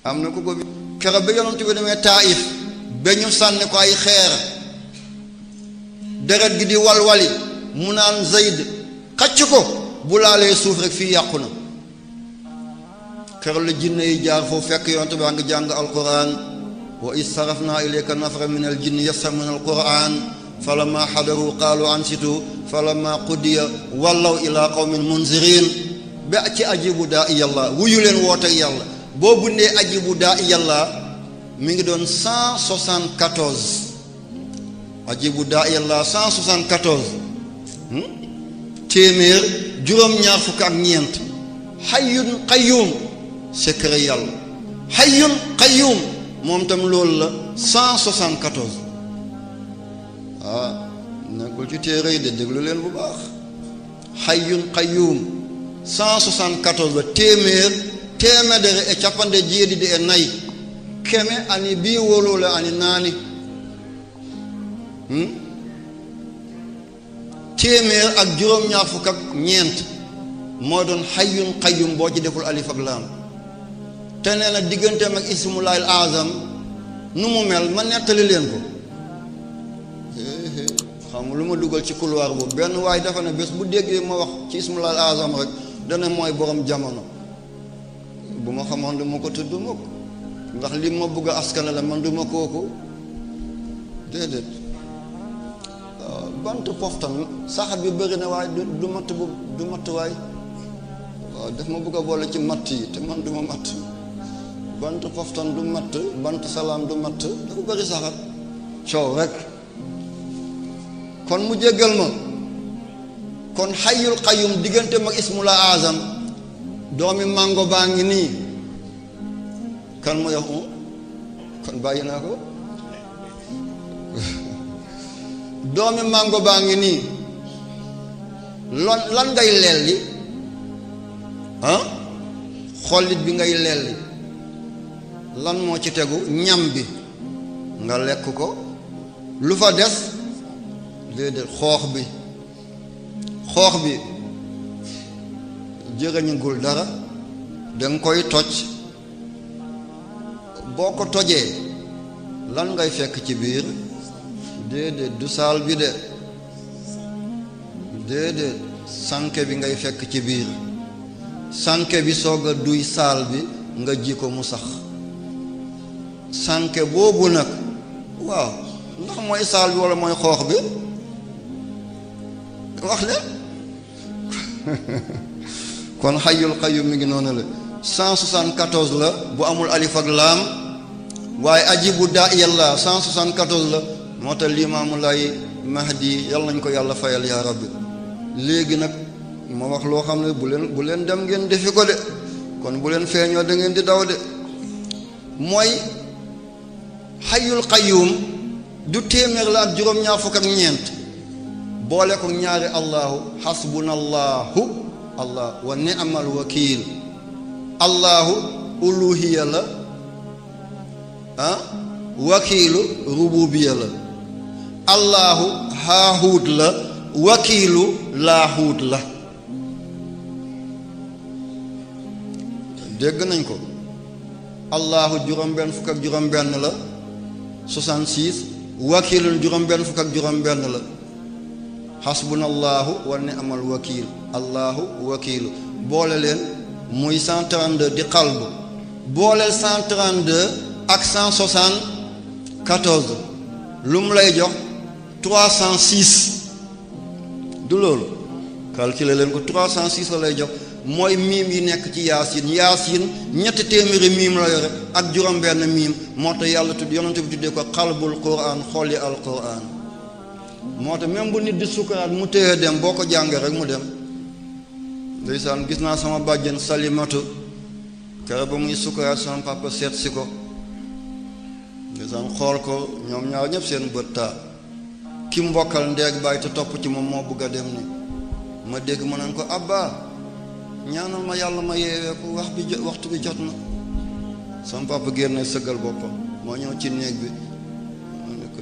am na ku ko keroog ba yonent bi demee Taif ba ñu sànni ko ay xeer deret gi di walwali mu naan Zayd xacc ko bu laalee suuf rek fii yàqu na. keroog la jinne yi jaar foofu fekk yonent baa ngi jàng alquran wa is sarafna ilayka nafara min al jinni yastamuna alquran falamma xadaru qaalu ansitu falamma qudiya wallaw ila qawmin munzirin ba ci ajibu daa yàlla wuyu leen woote yàlla boo bundee ajibu daa yàlla mi ngi doon 174 ajibu daa yàlla 174 téeméer juróom-ñaar fukk ak ñeent xayyun qayyum secret yàlla xayyun qayyum moom tam loolu la 174 nekkul ci téere yi de déglu leen bu baax xayyun qayyum 174 la téeméer e cappande jeeɗiɗi e nayi keme ani bii wolole ani naani téeméer ak juróom-ñaar fukk ak ñeent moo doon xayyun qayyum boo ci deful alif ak laam te nee na digganteem ak ismullahil azam nu mu mel ma nettali leen ko xam lu ma dugal ci couloir boobu benn waaye dafa ne bés bu déggee ma wax ci ismullahil azam rek dana mooy borom jamono bu ma xamoon du ma ko tudd ma ko ndax li ma bëgg a askane la man du ma kooku déedéet bant poftan saxat bi bëri na waaye du matt bu du matt waay waaw daf ma bëgg a boole ci matt yi te man du ma matt bant poftan du matt bant salaam du matt dafa bëri saxat coow rek kon mu jéggal ma kon xayyul qayyum diggante mag ismula azam doomi mango baa ngi nii kan mu yox kon bàyyi naa ko doomi mango baa ngi nii lan ngay lelli xollit bi ngay lelli lan moo ci tegu ñam bi nga lekk ko lu fa des déedéet xoox bi jërëñugul dara danga koy toj boo ko tojee lan ngay fekk ci biir déedéet du saal bi de déedéet sànke bi ngay fekk ci biir sànke bi soog a duy saal bi nga ji ko mu sax sànke boobu nag waaw ndax mooy saal bi walla mooy xoox bi wax leen kon xayyul qayyum mi ngi noonu la 174 la bu amul alif ak laam waaye ajibu daa yàlla 174 la moo tax limaamu lay mahdi yàlla nañ ko yàlla fayal yaa rabbi léegi nag ma wax loo xam ne bu leen dem ngeen defi ko de kon bu leen feeñoo da ngeen di daw de mooy xayyul qayyum du téeméer la ak juróom-ñaar fukk ak ñeent boole ko ñaari allahu xasbunallahu allah wa ni'mal wakiil allahu uluhiya la wakiilu rububiya la allahu haahuut la wakiilu laahuut la dégg nañ ko allahu juróom-benn fukk ak juróom-benn la 66 wakiilun juróom-benn fukk ak juróom-benn la xasbunallahu wa ni'mal wakiil allahu wakiilu boole leen muy 132 di xalbu booleel 132 ak 174 lu mu lay jox 306 du loolu calculer leen ko 306 la lay jox mooy miim yi nekk ci yaasin ñetti téeméeri miim la yore ak juróom-benn miim moo tax yàlla tudd yonent bi tuddee ko xalbul quraan xolli al quraan moo tax même bu nit di sukkaraat mu téye dem boo ko jàngee rek mu dem ndeysaan gis naa sama bàjjen salimatu kere ba muy sukkaraat sama papa seet si ko ndeysaan xool ko ñoom ñaar ñëpp seen bët taa ki mbokkal ndeeg bàyyi te topp ci moom moo bëgg a dem ni ma dégg ma naan ko abba ñaanal ma yàlla ma yeewee ko waxtu bi jot na sama papa génne sëggal boppam moo ñëw ci néeg bi ma ne ko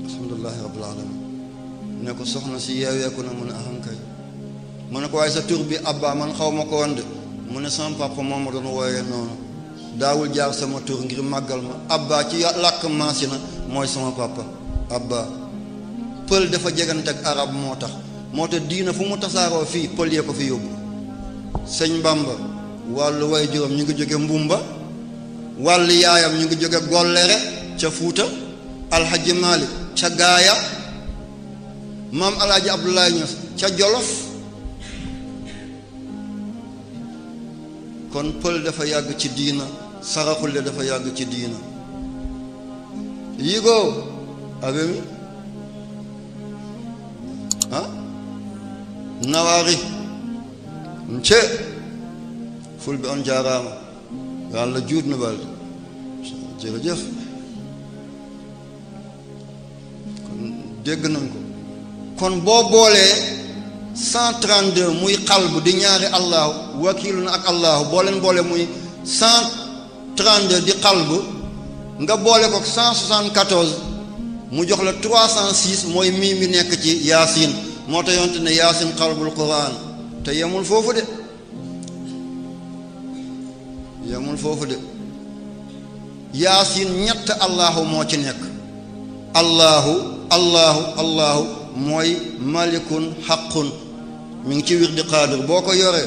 alhamdulillahi rabbil alamin ne ko soxna si yeeweeku na mu ne ahankay mu ne ko waaye sa tur bi abba man xaw ma ko woon de mu ne sama papa moom ma doon wooyee noonu daawul jaar sama tur ngir màggal ma abba ci làkk maasi na mooy sama papa abba. pël dafa jegante ak arab moo tax diina fu mu tasaaroo fii pël yee ko fi yóbbu. sëñ Bamba wàllu way juróom ñu ngi jóge mbumba, wàllu yaayam ñu ngi jóge gollere ca Fuuta, alxaji Maalik ca gaaya, maam alaaji Abdoulaye Niass ca Jolof. kon pël dafa yàgg ci diina, saraxule dafa yàgg ci diina. yigoo abemi nawaari nce fulɓe on jaaraama yo Allah juutno balɗe jërëjëf kon dégg nañ ko. kon boo boolee 132 muy xalbu di ñaari allahu wakiilu na ak allahu boo leen boole muy 132 di xalbu nga boole ko 174 mu jox la 306 mooy mii mi nekk ci yaasin. moo tax yonte ne yaasin xalbul quraan te yemul foofu de yaasin ñett allahu moo ci nekk. allahu mooy malikun xaqun mi ngi ci wirdi qaadir boo ko yoree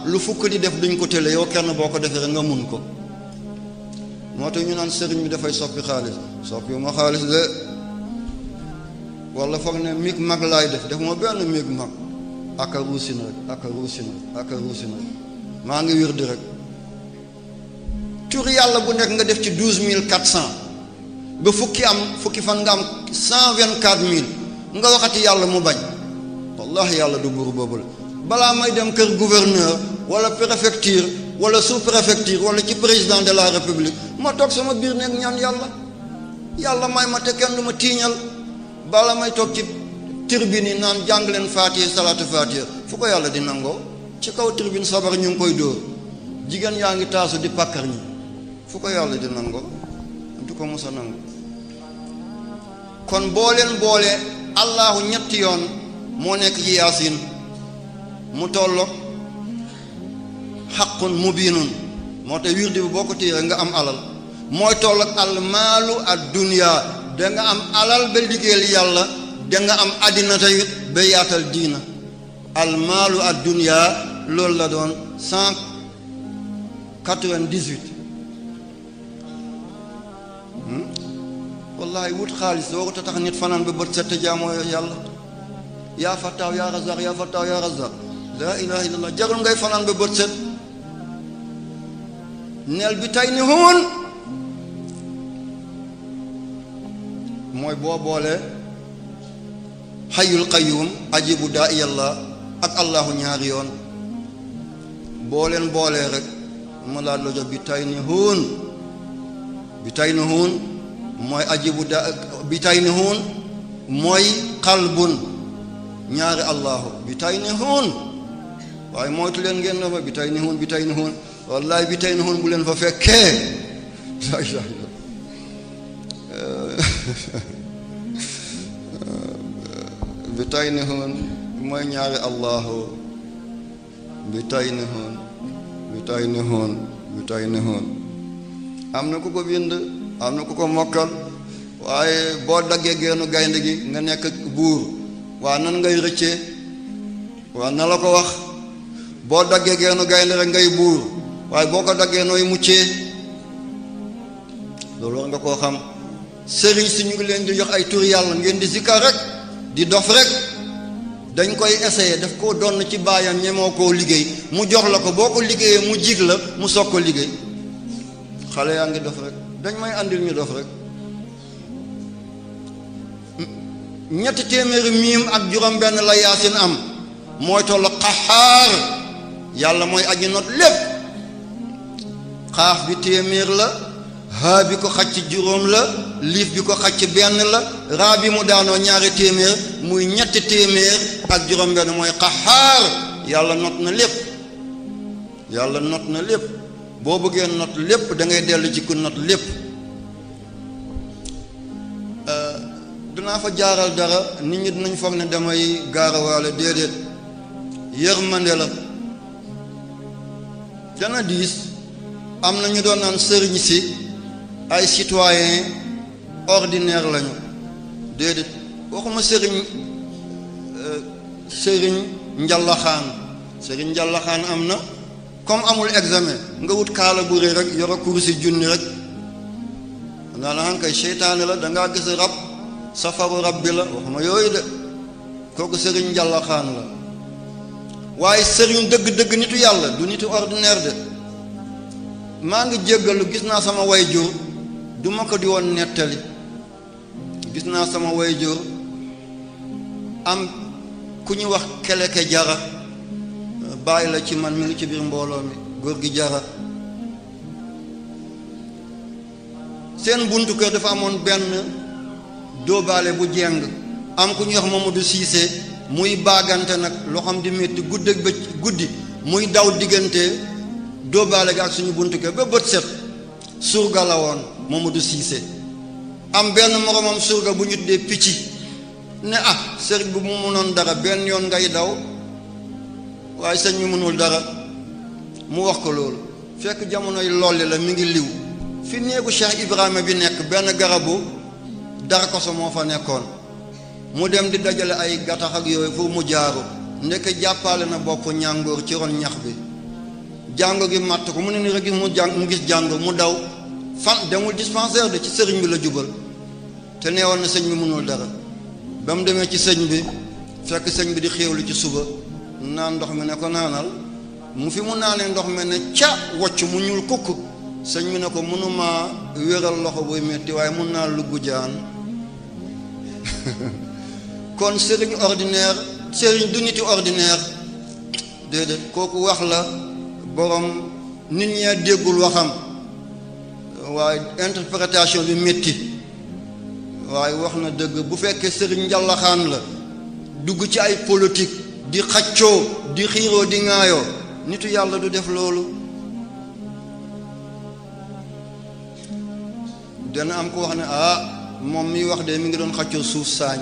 lu fukk di def duñ ko tële yow kenn boo ko defee rek nga mun ko. moo tax ñu naan sëriñ bi dafay soppi xaalis soppi ma xaalis de wala foog ne mig mag laay def ma benn mig mag aka ruusin rek maa ngi wirdi rek. tur yàlla bu nekk nga def ci 12400 ba fukki fan nga am 124000 nga waxati yàlla mu bañ. wallahi yàlla du buur boobu la. balaa may dem kër gouverneur wala préfecture wala sous-préfecture wala ci président de la république ma toog sama biir nekk ñaan yàlla may ma te kenn du ma tiiñal. bala may toog ci tribune yi naan jàng leen faatiha salaatu faatiha fu ko yàlla di nangoo ci kaw tribune sabar ñu ngi koy dóor jigéen yaa ngi taasu di pàkkar ñi fu ko yàlla di nangoo du ko musa nangu. kon boo leen boole allahu ñetti yoon moo nekk ci yaasin mu tolloog xaqun mubiinun moo tax wirdi bi boo ko téyee nga am alal mooy tolloog almaalu ad dunya da nga am alal ba liggéeyal yàlla da nga am àddina tamit ba yaatal diina. almaalu ad dunya loolu la doon 198. wallahi wut xaalis doo ko tax nit fanaan ba bët set jaamoo yàlla. yaa fattaaw yaa razaq yaa fattaaw yaa razaq laa ilaha illallah jarul ngay fanaan ba bët set. neel bi tay ni hoon mooy boo boolee xayul qayyum ajibu daa iyallah ak allahu ñaari yoon boo leen boolee rek ma laa lojo bi tay ni hoon mooy ajibu daa bi tay ni hoon mooy qalbun ñaari allahu bi tay ni hoon waaye moytu leen ngeen na fa bi tay ni hoon wallahi bi tay ni hoon bu leen fa fekkee bi tay ni hoon mooy ñaari allahu bi tay ni hoon am na ku ko bind am na ku ko mokkal waaye boo daggee geenu gaynde gi nga nekk buur waa nan ngay rëccee waa na la ko wax boo daggee geenu gaynde rek ngay buur waaye boo ko daggee nooy muccee loolu war nga koo xam. sëriñ si ñu ngi leen di jox ay tur yàlla ngeen di zikkar rek di dof rek dañ koy essayer daf koo donn ci baayam ñemoo koo liggéey mu jox la ko boo ko liggéeyee mu jig la mu soog ko liggéey. xale yaa ngi dof rek dañ may andil ñu dof rek. 300 miim ak juróom-benn la yaasin am mooy tollu qaxaar yàlla mooy aji not lépp. xaaf bi 100 la. haa bi ko xacc juróom la liif bi ko xacc benn la raa bi mu daanoo 200 muy 300 ak juróom benn mooy qaxaar yàlla not na lépp boo bëggee not lépp da ngay dellu ci ku not lépp. dinaa fa jaaral dara nit ñi dinañ foog ne damay gaarawaale déedéet yërmande la dana diis. am na ñu doon naan sëriñ si ay citoyen ordinaire lañu. déedéet waxuma sëriñ njallaxaan. sëriñ njallaxaan am na comme amul examen nga wut kaala bu rëy rek yoro kursi junni rek naa la xam kay seytaane la dangaa gis rab safaru rab bi la waxuma yooyu de kooku sëriñ njallaxaan la. waaye sëriñ dëgg-dëgg nitu yàlla du nitu ordinaire de. maa ngi jéggalu gis naa sama wayjur du ma ko di woon nettali. gis naa sama wayjur am ku ñu wax keleke jara bàyyi la ci man mi ngi ci biir mbooloo mi góor gi jara. seen buntu kër dafa amoon benn dóobaale bu jeng am ku ñuy wax Mamadou Cissé muy baagante nag loxoom di métti guddi muy daw diggante dóobaale gi ak suñu buntu kër ba bët set. surga la woon Mamadou Cissé am benn moromam surga bu ñu tuddee picc ne sëriñ bi mu mënoon dara benn yoon ngay daw waaye sëñ mi mënul dara mu wax ko loolu fekk jamonoy lolli la mi ngi liw fi néegu Cheikh Ibrahima bi nekk benn garabu darkoso moo fa nekkoon mu dem di dajale ay gattax ak yooyu pour mu jaaru ndeke jàppale na bopp ñàngoor ci ron ñax bi jàngo gi màtt ko mu ne ni rek mu gis jàngo mu daw fan demul dispensaire de ci sëriñ bi la jubal te neewoon na sëñ bi mënul dara ba mu demee ci sëñ bi fekk sëñ bi di xéewlu ci suba naan ndox mi ne ko naanal mu fi mu naanee ndox mi ne ca wocc mu ñuul kukk sëñ bi ne ko mënuma wéral loxo buy metti waaye mun naa lugg jaan kon sëriñ ordinaire sëriñ du niti ordinaire déedéet kooku wax la borom nit ñee déggul waxam waaye interprétation bi métti waaye wax na dëgg. bu fekkee sëriñ njallaxaan la dugg ci ay politique di xaccoo di xiiroo di ŋaayoo nitu yàlla du def loolu. dana am ko wax ne moom miy wax de mi ngi doon xaccoo suuf saañ.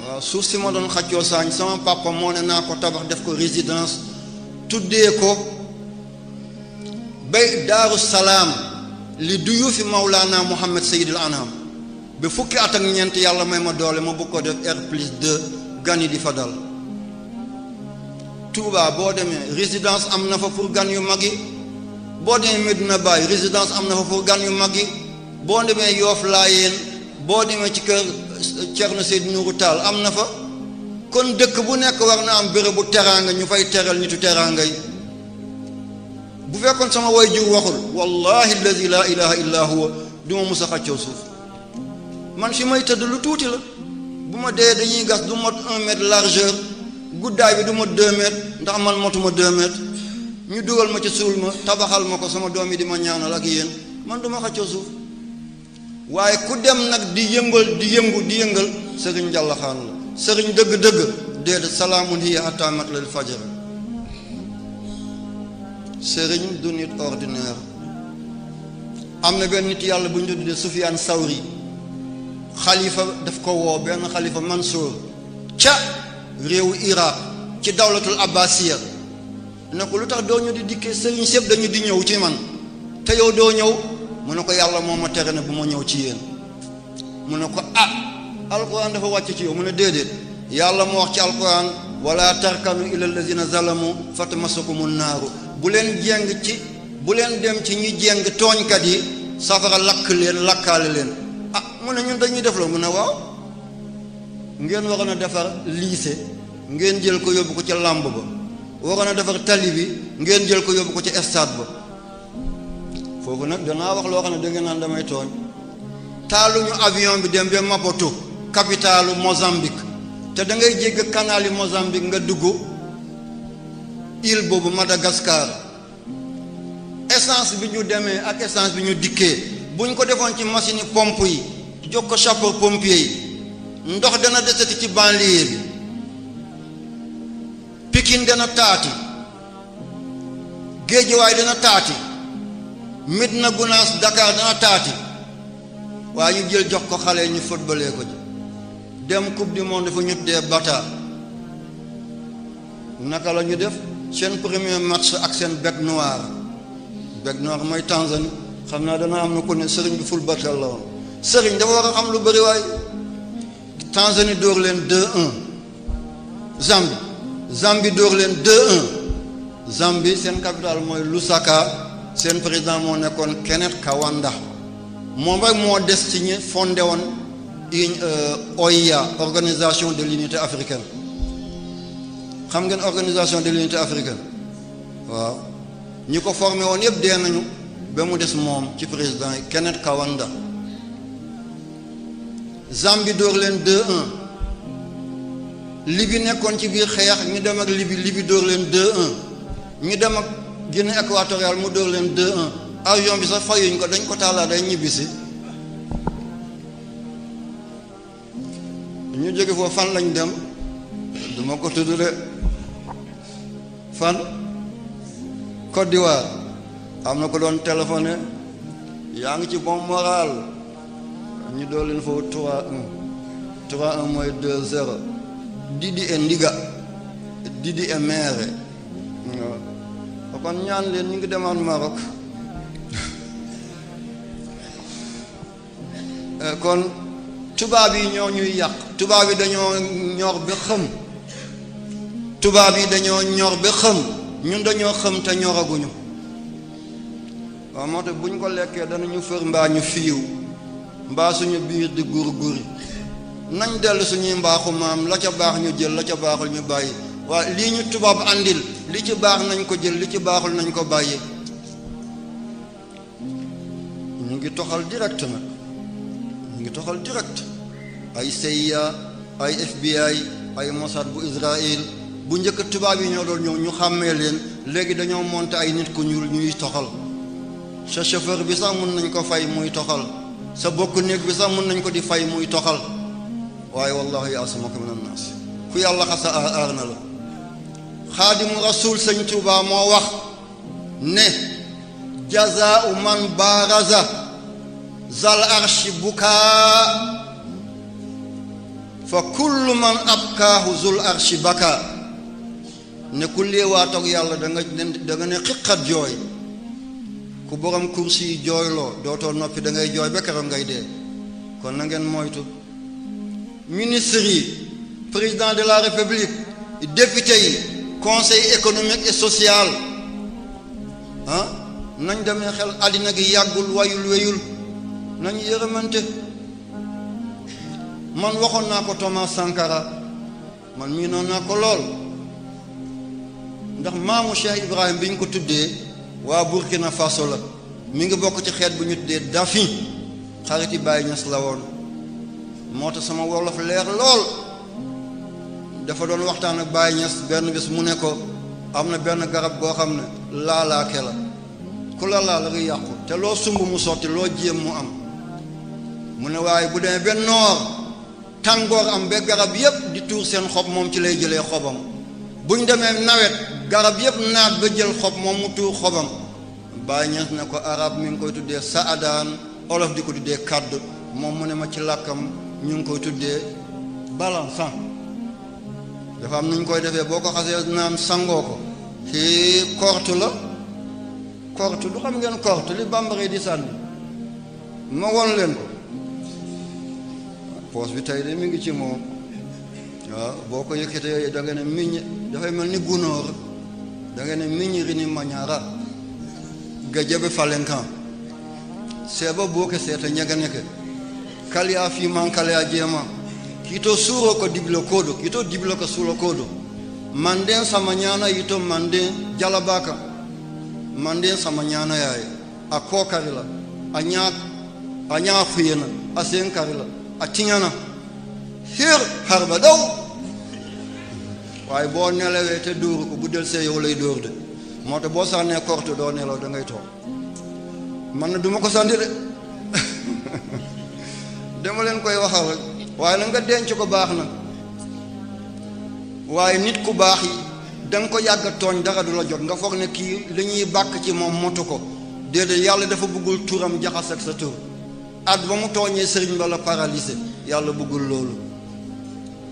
waaw suuf si ma doon xaccoo saañ sama papa moo ne naa ko tabax def ko résidence tuddee ko bay daaru salaam li duyu fi mawlaana Muhammad Seydil Anam ba fukki at ak ñeent yàlla may ma doole ma bëgg ko def R+2 gan yi di fa dal. Touba boo demee résidence am na fa pour gan yu mag yi boo demee Medina Baye résidence am na fa pour gan yu mag yi boo demee Yoof Laayeen boo demee ci kër Cerno Seydou Nourou Tall am na fa. kon dëkk bu nekk war na am béréb bu teraanga ñu fay teral nitu teraanga yi. bu fekkoon sama waajur waxul wallahi allazi la ilaha illa huwa du ma musa xaccoo suuf. man fi may tëdd lu tuuti la bu ma dee dañuy gas du mot 1 mètre largeur guddaay bi du mot 2 mètres ndax man motuma 2 mètres ñu dugal ma ci suul ma tabaxal ma ko sama doom yi di ma ñaanal ak yéen man du ma xaccoo suuf. waaye ku dem nag di yëngal sëriñ njallaxaan la sëriñ dëgg-dëgg déedéet salaamun hiya hatta matla'il fajr. sëriñ du nit ordinaire. am na benn nit yàlla bu ñu tuddee Sufyaan Sawri xalifa daf ko woo benn xalifa Mansour ca réewu Iraq ci dawlatul abbasiya ne ko lu tax doo ñu di dikkee sëriñ sépp dañu di ñëw ci man te yow doo ñëw mu ne ko yàlla moo ma tere ne bu ma ñëw ci yéen. mu ne ko alquran dafa wàcc ci yow mu ne déedéet yàlla moo wax ci alquran wala tarkanu ila allazina zalamu fatamassakumun naaru bu leen dem ci ñi jéng tooñkat yi safara lakk leen lakkaale leen. mu ne ñun dañuy def la mu ne waaw ngeen waroon a defar lycée ngeen jël ko yóbbu ko ca làmb ba waroon a defar tali bi ngeen jël ko yóbbu ko ca stade ba. foofu nag danaa wax loo xam ne da ngeen naan damay tooñ. taaluñu avion bi dem ba Maputo capitalu Mozambique te da ngay jégg canal yi Mozambique nga dugg île boobu Madagascar. essence bi ñu demee ak essence bi ñu dikkee buñ ko defoon ci machine pompe yi jox ko sapeur pompier yi ndox dana desati ci banlieue bi. Pikine dana taati Géejawaay dana taati Médina Gounass Dakar dana taati waaye ñu jël jox ko xale ñu footballee ko ci dem coupe du monde fa ñu dee bata naka la ñu def seen premier match ak seen bec noir mooy Tanzanie xam naa dana am na ko ne sëriñ bi footballkat la woon sëriñ dafa war a xam lu bëri waay. Tanzanie dóor leen 2-1 Zambie dóor leen 2-1 Zambie seen capitale mooy Lusaka seen président moo nekkoon Kenneth Kaunda moom rek moo des ci ñi fondé woon OIA organisation de l'unité africaine xam ngeen organisation de l'unité africaine waaw ñi ko formé woon yëpp dee nañu ba mu des moom ci président yi Kenneth Kaunda. Zambie dóor leen 2-1 Libye nekkoon ci biir xeex ñu dem ak Libye dóor leen 2-1 ñu dem ak Guinée équatoriale mu dóor leen 2-1 avion bi sax fayuñ ko dañ ko taalaa day ñibbisi ñu jóge foofu fan lañ dem duma ko tudd de fan Côte d'Ivoire am na ko doon téléphoné yaa ngi ci bon moral ñu doon leen foofu 3-1 mooy 2-0 Didi e Ndiga Didi e Mere waaw kon ñaan leen ñu ngi demaan Maroc kon tubaab yi ñoo ñuy yàq tubaab yi dañoo ñor ba xëm ñun dañoo xëm te ñoraguñu waaw moo tax buñ ko lekkee danañu fër mbaa ñu fiiw mbaa suñu biir di guri nañ dellu suñuy mbaaxu maam la ca baax ñu jël la ca baaxul ñu bàyyi waaye lii ñu tubaab àndil li ci baax nañ ko jël li ci baaxul nañ ko bàyyi ñu ngi toxal direct nag ñu ngi toxal direct ay CIA ay FBI ay Mossad bu Israël bu njëkk tubaab yi ñoo doon ñëw ñu xàmmee leen léegi dañoo monter ay nit ku ñuul ñuy toxal sa chauffeur bi sax mën nañ ko fay muy toxal sa bokk néeg bi sax mën nañ ko di fay muy toxal waaye wallahi ya'simuka minan naas ku yàlla xasa aar na la xaadimu rasul sëñ Tuubaa moo wax ne jazaa'u man baaraza zal arshi bukaa fa kullu man abkaahu zul arshi baka ne ku léewaatoog yàlla da nga ne xiqat jooy ku borom kursi yi jooyloo dootoo noppi da ngay jooy ba keroog ngay dee kon na ngeen moytu ministres yi président de la république député yi conseil économique et social nañ demee xel àddina gi yàggul wayul weyul nañ yërëmante man waxoon naa ko Thomas Sankara man mii noon naa ko lool ndax maamu Cheikh Ibrahim bi ñu ko tuddee waa Burkina Faso la mi ngi bokk ci xeet bu ñu tuddee Dafi xariti Baye Niass la woon moo tax sama wolof leer lool dafa doon waxtaan ak Baye Niass benn bés mu ne ko am na benn garab goo xam ne laalaake la ku la laal rek yàqu te loo sumb mu sotti loo jéem mu am mu ne waaye bu demee benn noor tàngoor am ba garab yépp di tuur seen xob moom ci lay jëlee xobam buñ demee nawet garab yépp naat ba jël xob moom mu tuur xobam Baye Niass ne ko arab mi ngi koy tuddee saadaan olof di ko tuddee kàdd moom mu ne ma ci làkkam ñu ngi koy tuddee balançant dafa am nuñ koy defee boo ko xasee naan sangoo ko ci korte la korte du xam ngeen korte li bambara di sànni ma won leen ko poos bi tey de mi ngi ci moom waaw boo ko yëkkatee da nga ne miñ dafay mel ni gunóor da nga ne miñ rini mañara ga jabe falenkan seeba boke seeta ñaganeke kalya fi man kalya jema kito suuro ko diblo kodo kito diblo ko suuro kodo manden sama ñana yito manden jalabaka manden sama ñana yaay a kokari la a ñaa fuyena a senkari la a tiñana hir harba daw waaye boo nelawee te dóoru ko bu del see yow lay dóor de moo tax boo sànnee korte doo nelaw da ngay toog man na duma ko sànni de dama leen koy waxal rek waaye na nga denc ko baax na waaye nit ku baax yi da nga ko yàgg tooñ dara du la jot nga foog ne kii li ñuy bàkk ci moom motu ko déedéet yàlla dafa bëggul turam jaxas ak sa tur at ba mu tooñee sëriñ ba la paralysé yàlla bëggul loolu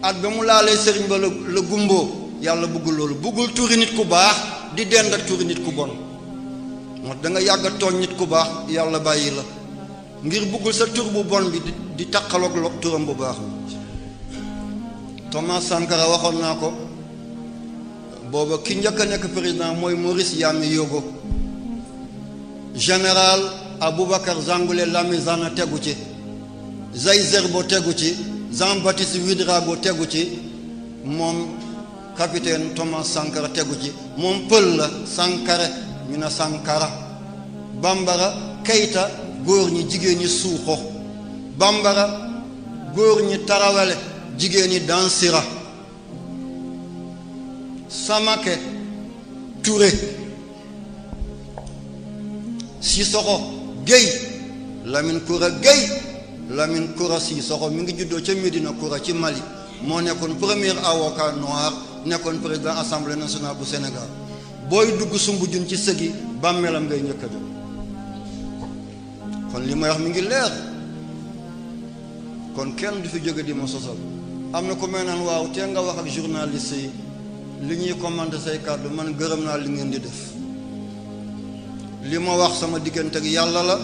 at ba mu laalee sëriñ ba la gumboo yàlla bëggul loolu bëggul turi nit ku baax di dend ak turi nit ku bon moo da nga yàgg a tooñ nit ku baax yàlla bàyyi la ngir buggul sa tur bu bon bi di taqaloog turam bu baax Thomas Sankara waxoon naa ko booba ki njëkk a nekk président mooy Maurice Yami Yogo général Aboubacar Zangoulé Lamizana tegu ci Zaï Zerbo tegu ci Jean-Baptiste Ouédraogo tegu ci moom capitaine Thomas Sankara tegu ci moom pël la Sankara ñu ne Sankara Bambara Keïta góor ñi jigéen ñi suuxo Bambara góor ñi tarawale jigéen ñi dansira Samake Touré Sissoko Gueye Lamine Koura Gueye Lamine Koura Sissoko mi ngi juddoo ca Médina Koura ci Mali moo nekkoon premier avocat noir nekkoon président assemblée nationale bu Sénégal booy dugg Soumbédioune ci sëgi bàmmeelam ngay njëkk a jot kon li may wax mi ngi leer kon kenn du fi jóge di ma sosal am na ko mel naan waaw te nga wax ak journaliste yi li ñuy commandé say kàddu man gërëm naa li ngeen di def li ma wax sama diggante ak yàlla la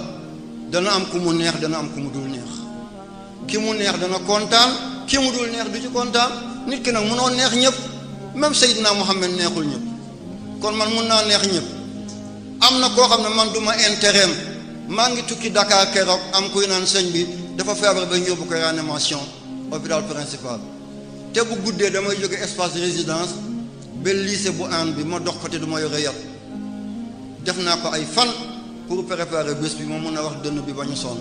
dana am ku mu neex dana am ku mu dul neex ki mu neex dana kontaan ki mu dul neex du ci kontaan nit ki nag mënoo neex ñëpp même Seydina Mohamed neexul ñëpp kon man mun naa neex ñëpp am na koo xam ne man du ma intérêt maa ngi tukki Dakar keroog am kuy naan sëñ bi dafa feebar ba ñu yóbbu ko réanimation hôpital principal te bu guddee damay jóge espace résidence ba lycée bu Hann bi ma dox ko te du ma yore yat def naa ko ay fan pour préparer bés bi ma mun a wax dënn bi ba ñu sonn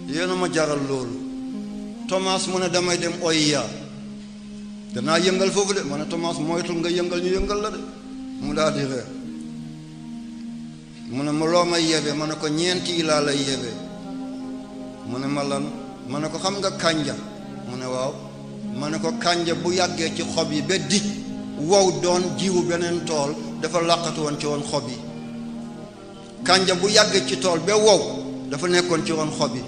yéena ma jaral loolu Thomas mu ne damay dem Oya danaa yëngal foofu de ma ne Thomas moytul nga yëngal ñu yëngal la de mu daal di reer mu ne ma loo may yebee ma ne ko ñeenti yi laa lay yebee mu ne ma lan ma ne ko xam nga kànja mu ne waaw ma ne ko kànja bu yàggee ci xob yi ba dij wow doon jiwu beneen tool dafa làqatu woon ci woon xob yi kànja bu yàggee ci tool ba wow dafa nekkoon ci woon xob yi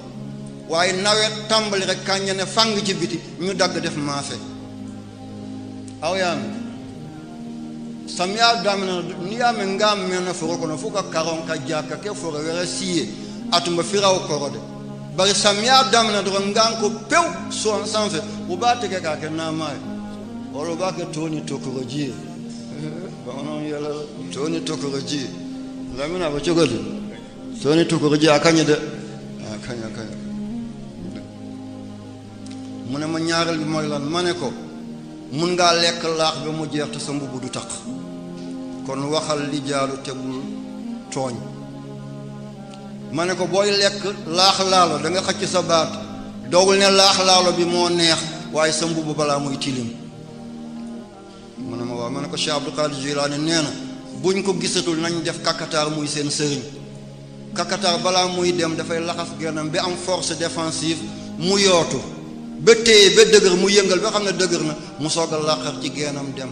waaye nawet tàmbali rek kànja ne fàng ci biti ñu dagg def maafe aw yaami samiya damina niyame ngam mena foro kono fuka karon ka jaka ke foro wera siye atuma firaw korode bari samiya damina do ngam ko pew so sanfe o bate ke ka ke na may olo ba ke toni tokoroji ba onon yela toni tokoroji lamina ba cogodi toni tokoroji akanya de akanya mune ma ñaaral bi moy lan mané ko mun ngaa lekk laax ba mu jeex te sa mbubb du taq kon waxal li jaalu te bul tooñ ma ne ko booy lekk laax laalo da nga xëcc sa baat doogul ne laax laalo bi moo neex waaye sa mbubb balaa muy tilim mu ne ma waaw ma ne ko Cheikh Abdou Qadir Jilani nee na buñ ko gisatul nañ def kakataar muy seen sëriñ kakataar balaa muy dem dafay laxas gennam bi am force défensive mu yootu ba téye ba dëgër mu yëngal ba xam ne dëgër na mu soog a làqar ci geenam dem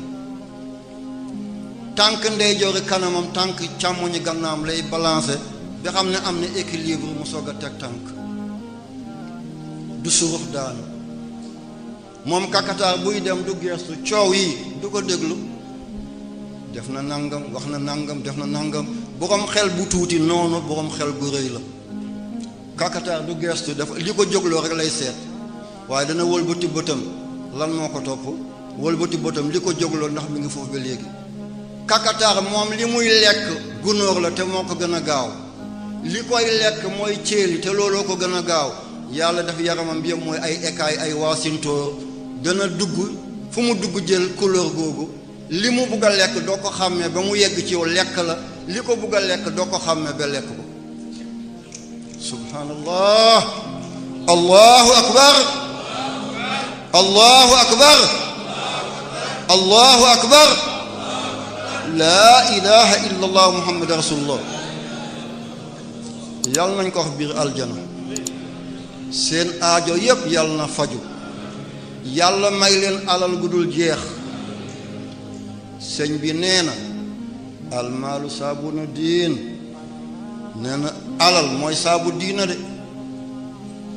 tànk ndeyjoori kanamam tànk càmmoñi gannaam lay balancer ba xam ne am na équilibre mu soog a teg tànk du surux daanu moom kakataar buy dem du geestu coow yi du ko déglu def na nangam wax na nangam def na nangam borom xel bu tuuti noonu borom xel bu rëy la kakataar du geestu dafa li ko jógloo rek lay seet waaye dana wëlbati bëtam lan moo ko topp wëlbati bëtam li ko jógloo ndax mi ngi foofu ba léegi kakataar moom li muy lekk gunóor la te moo ko gën a gaaw li koy lekk mooy céeli te looloo ko gën a gaaw yàlla daf yaramam bi yëpp mooy ay écailles ay waasintóor dana dugg fu mu dugg jël couleur googu li mu bugg a lekk doo ko xàmmee ba mu yegg ci yow lekk la li ko bugg a lekk doo ko xàmmee ba lekk ko subhanallah allahu akbar allahu akbar allahu akbar laa ilaha illa allah muhammad rasulullah yàlla nañ ko wax biir aljana seen aajo yépp yàlla na faju yàlla may leen alal gu dul jeex sëñ bi nee na almaalu saabunu diin nee na alal mooy saabu diina de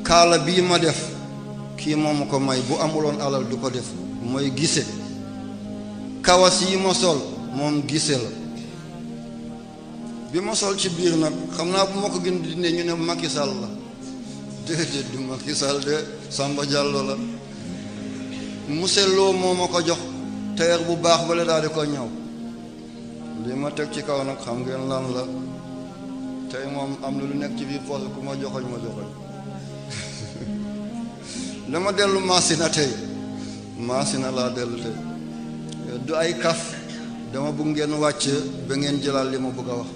kaala bii ma def kii moom ko may bu amuloon alal du ko def mooy gise kawas yi ma sol moom gise la bi ma sol ci biir nag xam naa bu ma ko gën di ne ñu ne Macky Sall la déedéet du Macky Sall de Samba Diallo la muselloo moo ma ko jox tailleur bu baax bale daal di ko ñëw li ma teg ci kaw nag xam ngeen lan la tey moom am na lu nekk ci biir poche ku ma joxoñ dama dellu Masina tey Masina laa dellu tey du ay kaf dama bëgg ngeen wàcc ba ngeen jëlaat li ma bëgg a wax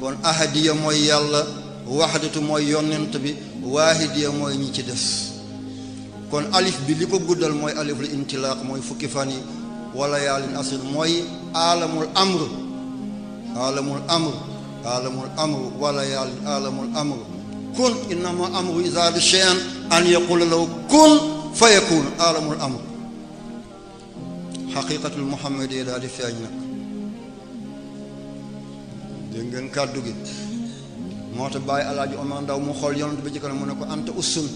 kon ahadiya mooy yàlla wahdatu mooy yonent bi waahidiya mooy ñi ci des kon alif bi li ko guddal mooy aliful intilaaq mooy fukki fan yi wala yaalin asr mooy alamul amr wala yaalin alamul amr kun innama amru iza arada shay'an an yaqula lahu kun fayakun alamul amr xaqiqatul muhammad yi daal di feeñ nag dégg ngeen kàddu gi moo tax bàyyi alaaji Omar Ndaw mu xool yonent bi ci kanam mu ne ko anta ussun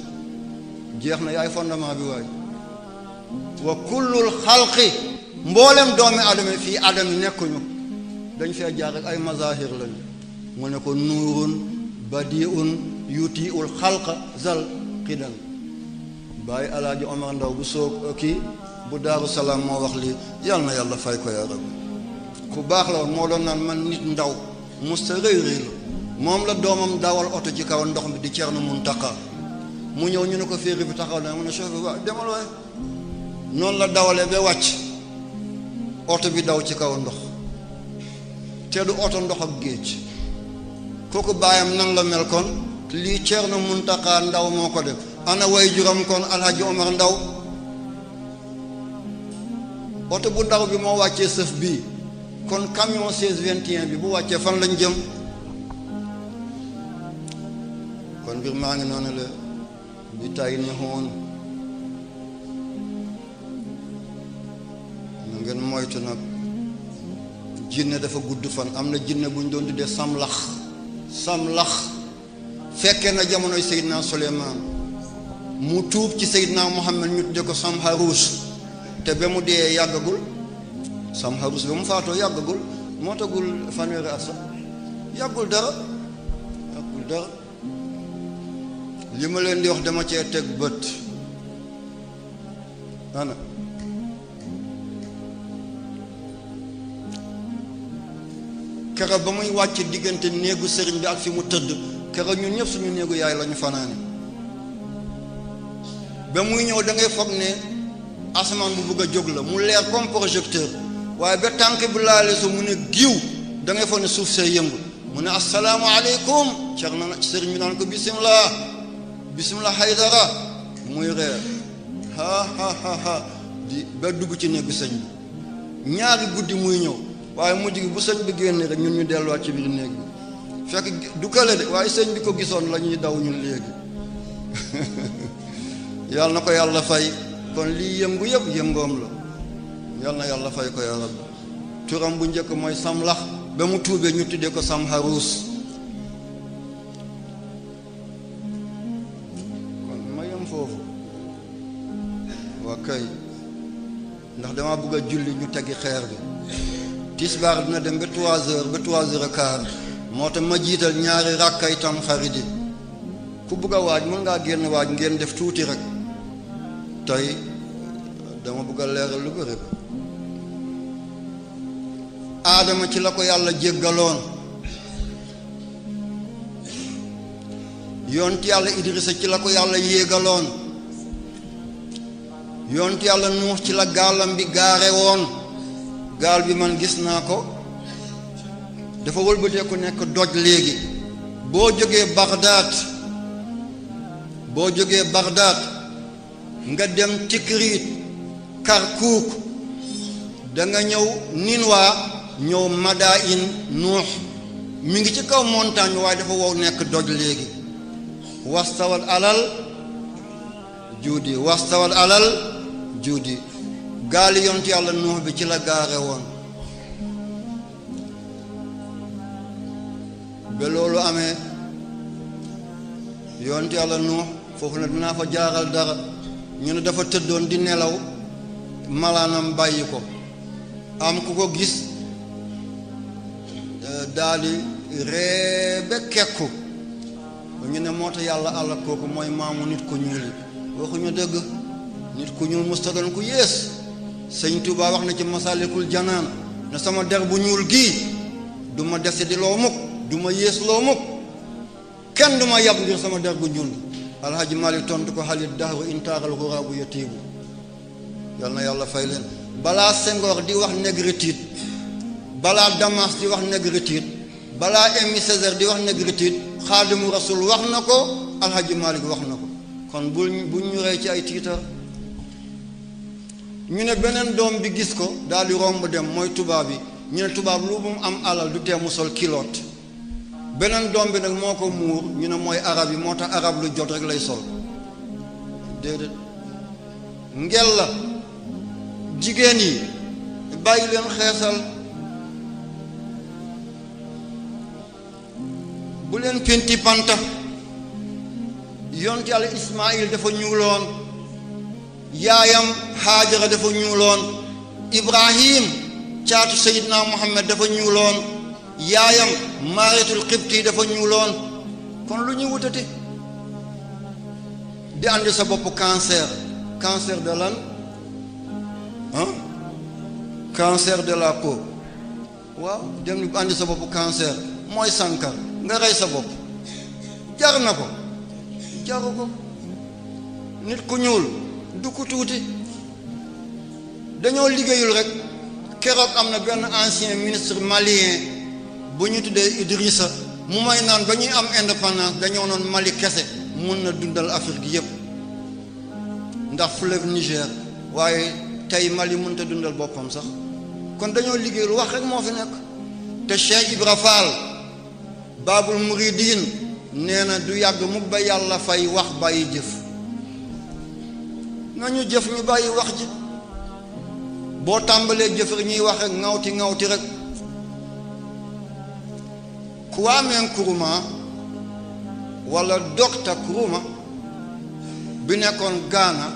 jeex na yaay fondement bi waay wa kullul xalqi mboolem doomi adama fii adam yi nekkuñu dañ fee jaar rek ay mazahir lañu mu ne ko nuurun badiun yutiul xalqa zal qidan bàyyi alaaji Omar Ndaw bu soog kii bu Daaru Salaam moo wax lii yal na yàlla fay ko yaa rabbi ku baax la woon moo doon naan man nit ndaw musta rëy la moom la doomam dawal oto ci kaw ndox mi di Ceerno Muntaqa mu ñëw ñu ne ko féeri bi taxaw na mu ne chauffeur waaw demal waay noonu la dawalee ba wàcc oto bi daw ci kaw ndox te du oto ndox ak géej kooku baayam nan la mel kon lii Ceerno Muntaqa Ndaw moo ko def ana way juram kon Alhaji Omar Ndaw oto bu ndaw bi moo wàccee sëf bii kon camion 1621 bi bu wàccee fan lañ jëm kon mbir maa ngi noonu la bi tay ne xoon na ngeen moytu nag jinne dafa gudd fan am na jinne bu ñu doon tuddee samlax fekkee na jamonoy Seydina Suleymaan mu tuub ci Seydina Muhammad ñu tuddee ko Samharuus te ba mu dee yàggagul Samharuus ba mu faatoo yàggagul moo tagul fanweeri at sax yàggul dara li ma leen di wax dama cee teg bët ana kero ba muy wàcc diggante néegu sëriñ bi ak fi mu tëdd kero ñun ñëpp suñu néegu yaay la ñu fanaane ba muy ñëw da ngay foog ne asamaan bu bëgg a jóg la mu leer comme projecteur waaye ba tànk bi laale su mu ne giw da ngay foog ne suuf see yëngu mu ne assalaamu aleykum cer na sëriñ bi naan ko bismillah haydara muy reer ha di ba dugg ci néegu sëñ bi ñaari guddi muy ñëw waaye mujj gi bu sëñ bi génne rek ñun ñu delluwaat ci biir néeg bi fekk du kale de waaye sëñ bi ko gisoon la ñuy daw ñun léegi yàlla na ko yàlla fay kon lii yëngu yëpp yëngoom la yàlla na yàlla fay ko ya rabbi turam bu njëkk mooy samlax ba mu tuubee ñu tuddee ko Samharuus kon ma yem foofu waa kay ndax dama bëgg a julli ñu teggi xeer bi tisbaar dina dem ba 3 heures ba 3 heures et quart moo tax ma jiital ñaari rakkay tam xarit yi ku bëgg a waaj mën ngaa génn waaj ngeen def tuuti rek tey dama bëgg a leeral lu bëri aadama ci la ko yàlla jéggaloon yonent yàlla Idrissa ci la ko yàlla yéegaloon yonent yàlla Nuux ci la gaalam bi gaare woon gaal bi man gis naa ko dafa wëlbatee ku nekk doj léegi boo jógee Bagdad nga dem Tikrit Karkuk da nga ñëw Ninwa ñëw Madain Nuux mi ngi ci kaw montagne waaye dafa wow nekk doj léegi wastawat alal juudi gaali yonent yàlla Nuux bi ci la gaare woon ba loolu amee yonent yàlla Nuux foofu na dinaa fa jaaral dara ñu ne dafa tëddoon di nelaw malaanam bàyyi ko am ku ko gis daal di ree ba kekku ñu ne moo tax yàlla àlla kooku mooy maamu nit ku ñuul yi waxuñu dëgg. nit ku ñuul musta doon ku yées. sëñ Tuubaa wax na ci Masaalikul Janaan ne sama der bu ñuul gii du ma dese di loo mukk du ma yées loo mukk kenn du ma yab ngir sama der bu ñuul. Alhaji Malik tontu ko xalit dahru intaaral xuraabu yatiibu. yal na yàlla fay leen. balaa Senghor di wax négritude, balaa Damas di wax négritude, balaa Aimé Césaire di wax négritude, Xaadimu Rasul wax na ko, Alhaji Malik wax na ko. kon buñ ñu rey ci ay tiitar. ñu ne beneen doom bi gis ko daal di romb dem mooy tubaab bi ñu ne tubaab lu mu am alal du tee mu sol kiloot. beneen doom bi nag moo ko muur ñu ne mooy arab yi moo tax arab lu jot rek lay sol. déedéet ngel la jigéen yi bàyyi leen xeesal, bu leen penti panta. yonent Yàlla Ismaayil dafa ñuuloon, yaayam Haajara dafa ñuuloon, Ibrahim caatu Seydina Muhammad dafa ñuuloon, yaayam Maariyatul Qibti dafa ñuuloon. kon lu ñuy wutati di andi sa bopp cancer de lan cancer de la peau. waaw dem ni andi sa bopp cancer mooy sankar nga rey sa bopp jar na ko jaru ko. nit ku ñuul du ku tuuti, dañoo liggéeyul rek. keroog am na benn ancien ministre malien bu ñu tuddee Idrissa mu may naan ba ñuy am indépendance dañoo noon Mali kese mun na dundal Afrique gi yépp ndax fleuve Niger, waaye tey Mali mënut a dundal boppam sax. kon dañoo liggéeyul wax rek moo fi nekk. te Cheikh Ibra Fall Babul Mouridine nee na du yàgg mukk ba yàlla fay wax bàyyi jëf. nañu jëf ñu bàyyi wax ji. boo tàmbalee jëf rek ñuy wax rek ŋawti rek. Kwame Nkrumah wala Dr Nkrumah bi nekkoon Ghana,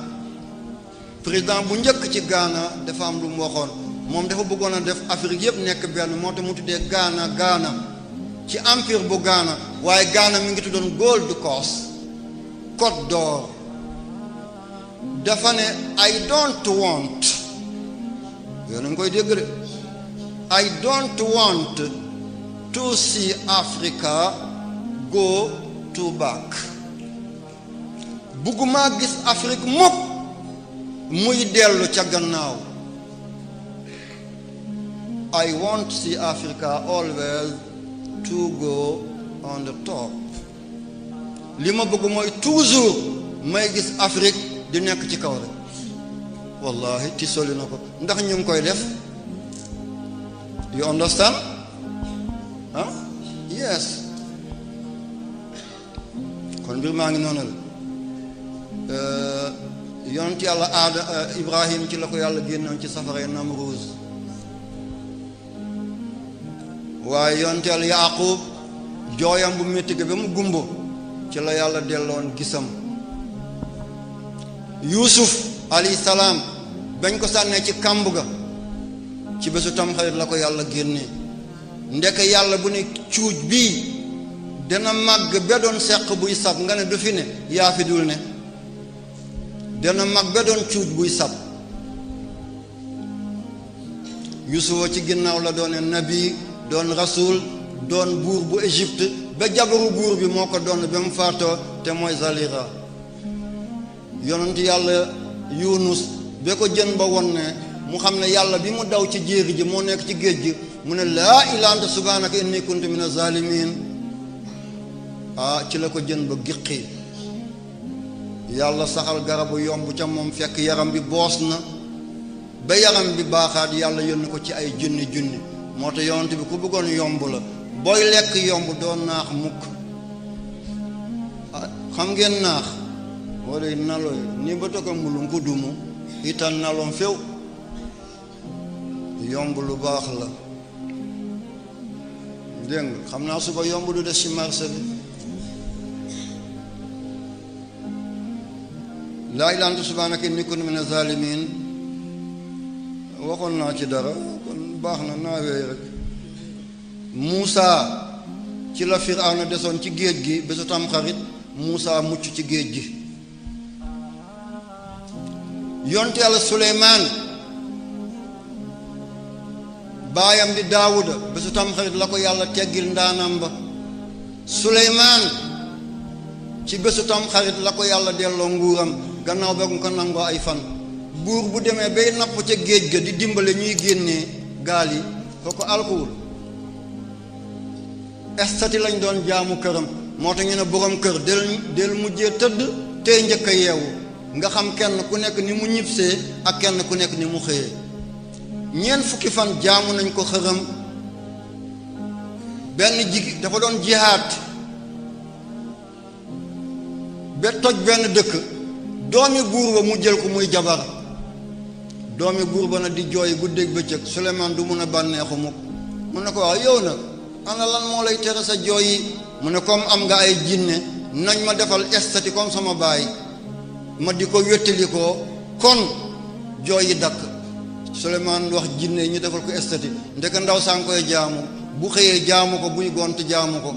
président bu njëkk ci Ghana, dafa am lu mu waxoon. moom dafa bëggoon a def Afrique yëpp nekk benn, moo tax mu tuddee Ghana ci empire bu Ghana, waaye Ghana mi ngi tuddoon Gold Coast, Côte d'Or. dafa ne I don't want, yéen a ngi koy dégg de, I don't want to see Africa go to back. bugguma gis Afrique mukk muy dellu ca gannaaw. I want to see Africa always to go on the top. li ma bëgg mooy toujours may gis Afrique di nekk ci kaw rek. wallahi ti soli na ko ndax ñu ngi koy def. you understand? yes. kon mbir maa ngi noonu la. yonent yàlla Ibrahim ci la ko yàlla génnoon ci safara Namruuz. waaye yonent yàlla Yaaqub jooyam bu métti ga ba mu gumbo ci la yàlla delloon gisam. Yuusuf alayhi salaam bañ ko sànnee ci kàmb ga ci bésu Tamxarit la ko yàlla génnee. ndeke yàlla bu ne cuuj bii dana màgg ba doon seq buy sab nga ne du fi ne yaa fi dul ne. dana mag ba doon cuuj buy sab. Yuusufa ci ginnaaw la doone nabi, doon rasul, doon buur bu Égypte, ba jabaru buur bi moo ko doon ba mu faatoo te mooy Zalira. yonent yàlla Yunus ba ko jën ba won ne mu xam ne yàlla bi mu daw ci jéeri ji moo nekk ci géej gi, mu ne laa ilaaha anta subhaanaka inni kuntu mina zaalimiin. ci la ko jën ba giqi. yàlla saxal garabu yomb ca moom fekk yaram bi boos na ba yaram bi baaxaat, yàlla yónni ko ci ay junni moo tax yonent bi ku bëggoon yomb la, booy lekk yomb doon naax mukk. xam ngeen naax wala naloy ni ba toka mbulu nkudumu itan nalon few. yomb lu baax la dégg nga. xam naa suba yomb du des ci marché bi. laa ilaaha anta subhaanaka inni kuntu mina zaalimiin. waxoon naa ci dara kon baax na naa wéy rek. Muusa ci la Firawna desoon ci géej gi bésu Tamxarit Muusa mucc ci géej gi. yonte Yàlla Suleymaan baayam di Daawuda bésu Tamxarit la ko yàlla teggil ndaanam ba. Suleymaan ci bésu Tamxarit la ko yàlla delloo nguuram gannaaw ba mu ko nangoo ay fan. buur bu demee bay napp ca géej ga di dimbale ñuy génnee gaal yi kooku alkuwul. estati lañ doon jaamu këram moo tax ñu ne borom kër del mujjee tëdd tey njëkk a yeewu nga xam kenn ku nekk ni mu ñibsee ak kenn ku nekk ni mu xëyee. ñeent fukki fan jaamu nañ ko xërëm. benn jigi dafa doon jihaat ba toj benn dëkk doomi buur ba mu jël ko muy jabar. doomi buur ba na di jooy guddeeg bëccëg Suleymaan du mun a bànneexu mukk mu ne ko waaw yow nag ana lan moo lay tere sa jooy yi mu ne comme am nga ay jinne nañ ma defal estati comme sama baay ma di ko wéttali ko kon jooy yi dakk. Suleymaan wax jinne yi ñu defal ko estati ndeke ndaw saa ngi koy jaamu bu xëyee jaamu ko buy gont jaamu ko.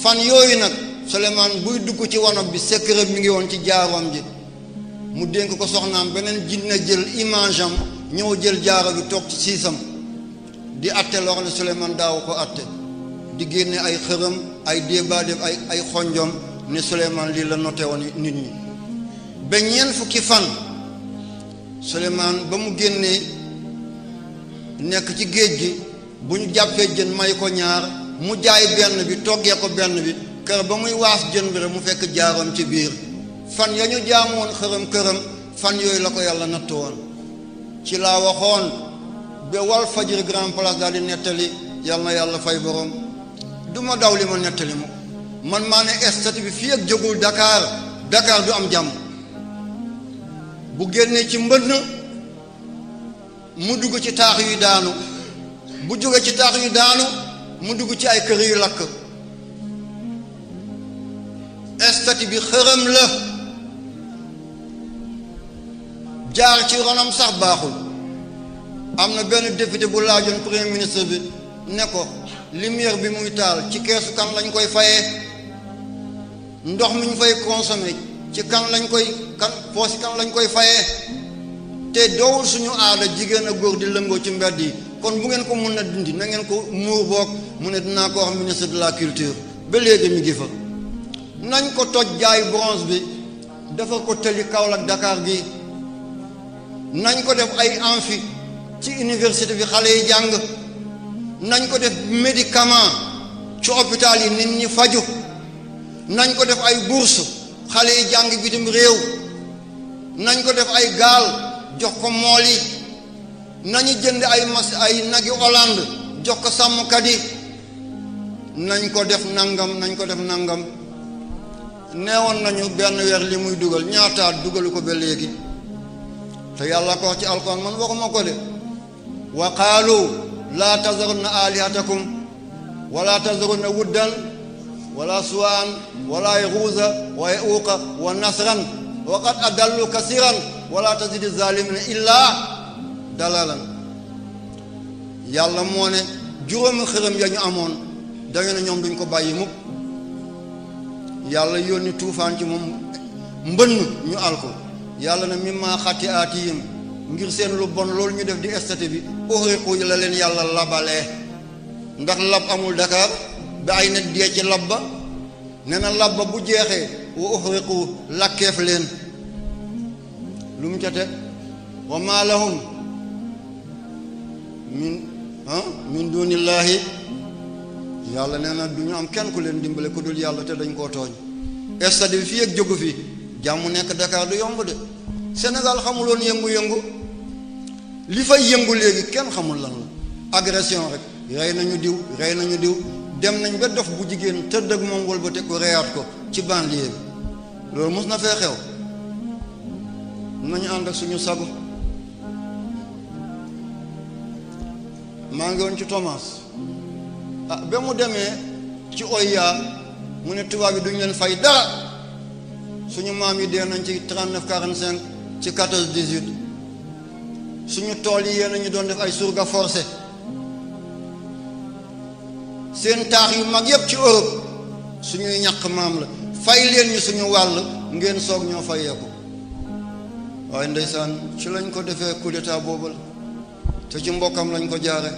fan yooyu nag Suleymaan buy dugg ci wanag bi secret mi ngi woon ci jaaroom ji mu dénk ko soxnaam beneen jinne jël image am ñëw jël jaaro bi toog ci siisam di atte loo xam ne Suleymaan daaw ko atte di génne ay xërëm ay déebaadeeb ay xonjom ne Suleymaan lii la noté woon nit ñi. ba ñeent fukki fan Suleymaan ba mu génnee nekk ci géej gi bu ñu jàppee jën may ko ñaar mu jaay benn bi toggee ko benn bi kër ba muy waas jën bi rek mu fekk jaaroom ci biir. fan ya ñu jaamoon xërëm këram fan yooyu la ko yàlla natt woon. ci laa waxoon ba wal fajir grand place daal di nettali yàlla na yàlla fay borom du ma daw li ma nettali man maa ne estati bi fii ak jógul Dakar du am jàmm. bu génnee ci mbënn mu dugg ci taax yu daanu bu jóge ci taax yu daanu mu dugg ci ay kër yu lakk. estati bi xërëm la jaar ci ronam sax baaxul. am na benn député bu laajoon premier ministre bi ne ko lumière bi muy taal ci keesu kan lañ koy fayee ndox mi ñu fay consommer ci kan poosi kan lañ koy fayee te doowul suñu aada jigéen ak góor di lëngoo ci mbedd yi kon bu ngeen ko mun na dindi na ngeen ko muur boog mu ne dinaa ko wax ministre de la culture ba léegi mi ngi fa. nañ ko toj jaay bronze bi defar ko tëli Kaolack Dakar gi nañ ko def ay amphi ci université bi xale yi jàng nañ ko def médicament ci hôpital yi nit ñi faju nañ ko def ay bourse xale yi jàng bitim réew nañ ko def ay gaal jox ko mool yi nañu jënd ay nagi Hollande jox ko sàmmkat yi nañ ko def nangam neewoon nañu benn weer li muy dugal ñaataat dugalu ko ba léegi te yàlla ko wax ci alquran man waxuma ko de wa qaalu laa tazarunna alihatakum wala tazarunna wuddan wala suwaan wala yaxuusa wa yauuqa wa nasran wa qad adallu kasiran wala tazidi zalimina illaa dalalan. yàlla moo ne juróomi xërëm ya ñu amoon dañu ne ñoom duñ ko bàyyi mukk. yàlla yónni tuufaan ci moom mbënn ñu alko yàlla na mimma xatti aatiyim ngir seen lu bon loolu ñu def di estati bi uxriqu la leen yàlla labalee ndax lab amul Dakar ba ay nit dee ci lab ba nee na lab ba bu jeexee wa uxriqu lakkeef leen lu mu ca teg wa maa lahum min dunillahi yàlla nee na du ñu am kenn ku leen dimbale ku dul yàlla te dañ koo tooñ. estati bi fii ak jógu fi jàmm nekk Dakar du yomb de. Sénégal xamuloon yëngu-yëngu li fay yëngu léegi kenn xamul lan la agression rek rey nañu diw dem nañ ba dof bu jigéen tëdd ak moom wal ba te ko reyaat ko ci banlieue bi loolu mos na fee xew. nañu ànd ak suñu sago. maa ngi woon ci Thomas ba mu demee ci Oya mu ne tubaab yi duñu leen fay dara suñu maam yi dee nañ ci 39 45 ci 14 18 suñu tool yi yéen a ñu doon def ay surga forcé seen taax yu mag yépp ci Europe suñuy ñàq maam la fay leen ñu suñu wàll ngeen soog ñoo fayeeku waaye ndeysaan ci lañ ko defee coup d'état boobu la te ci mbokkam lañ ko jaare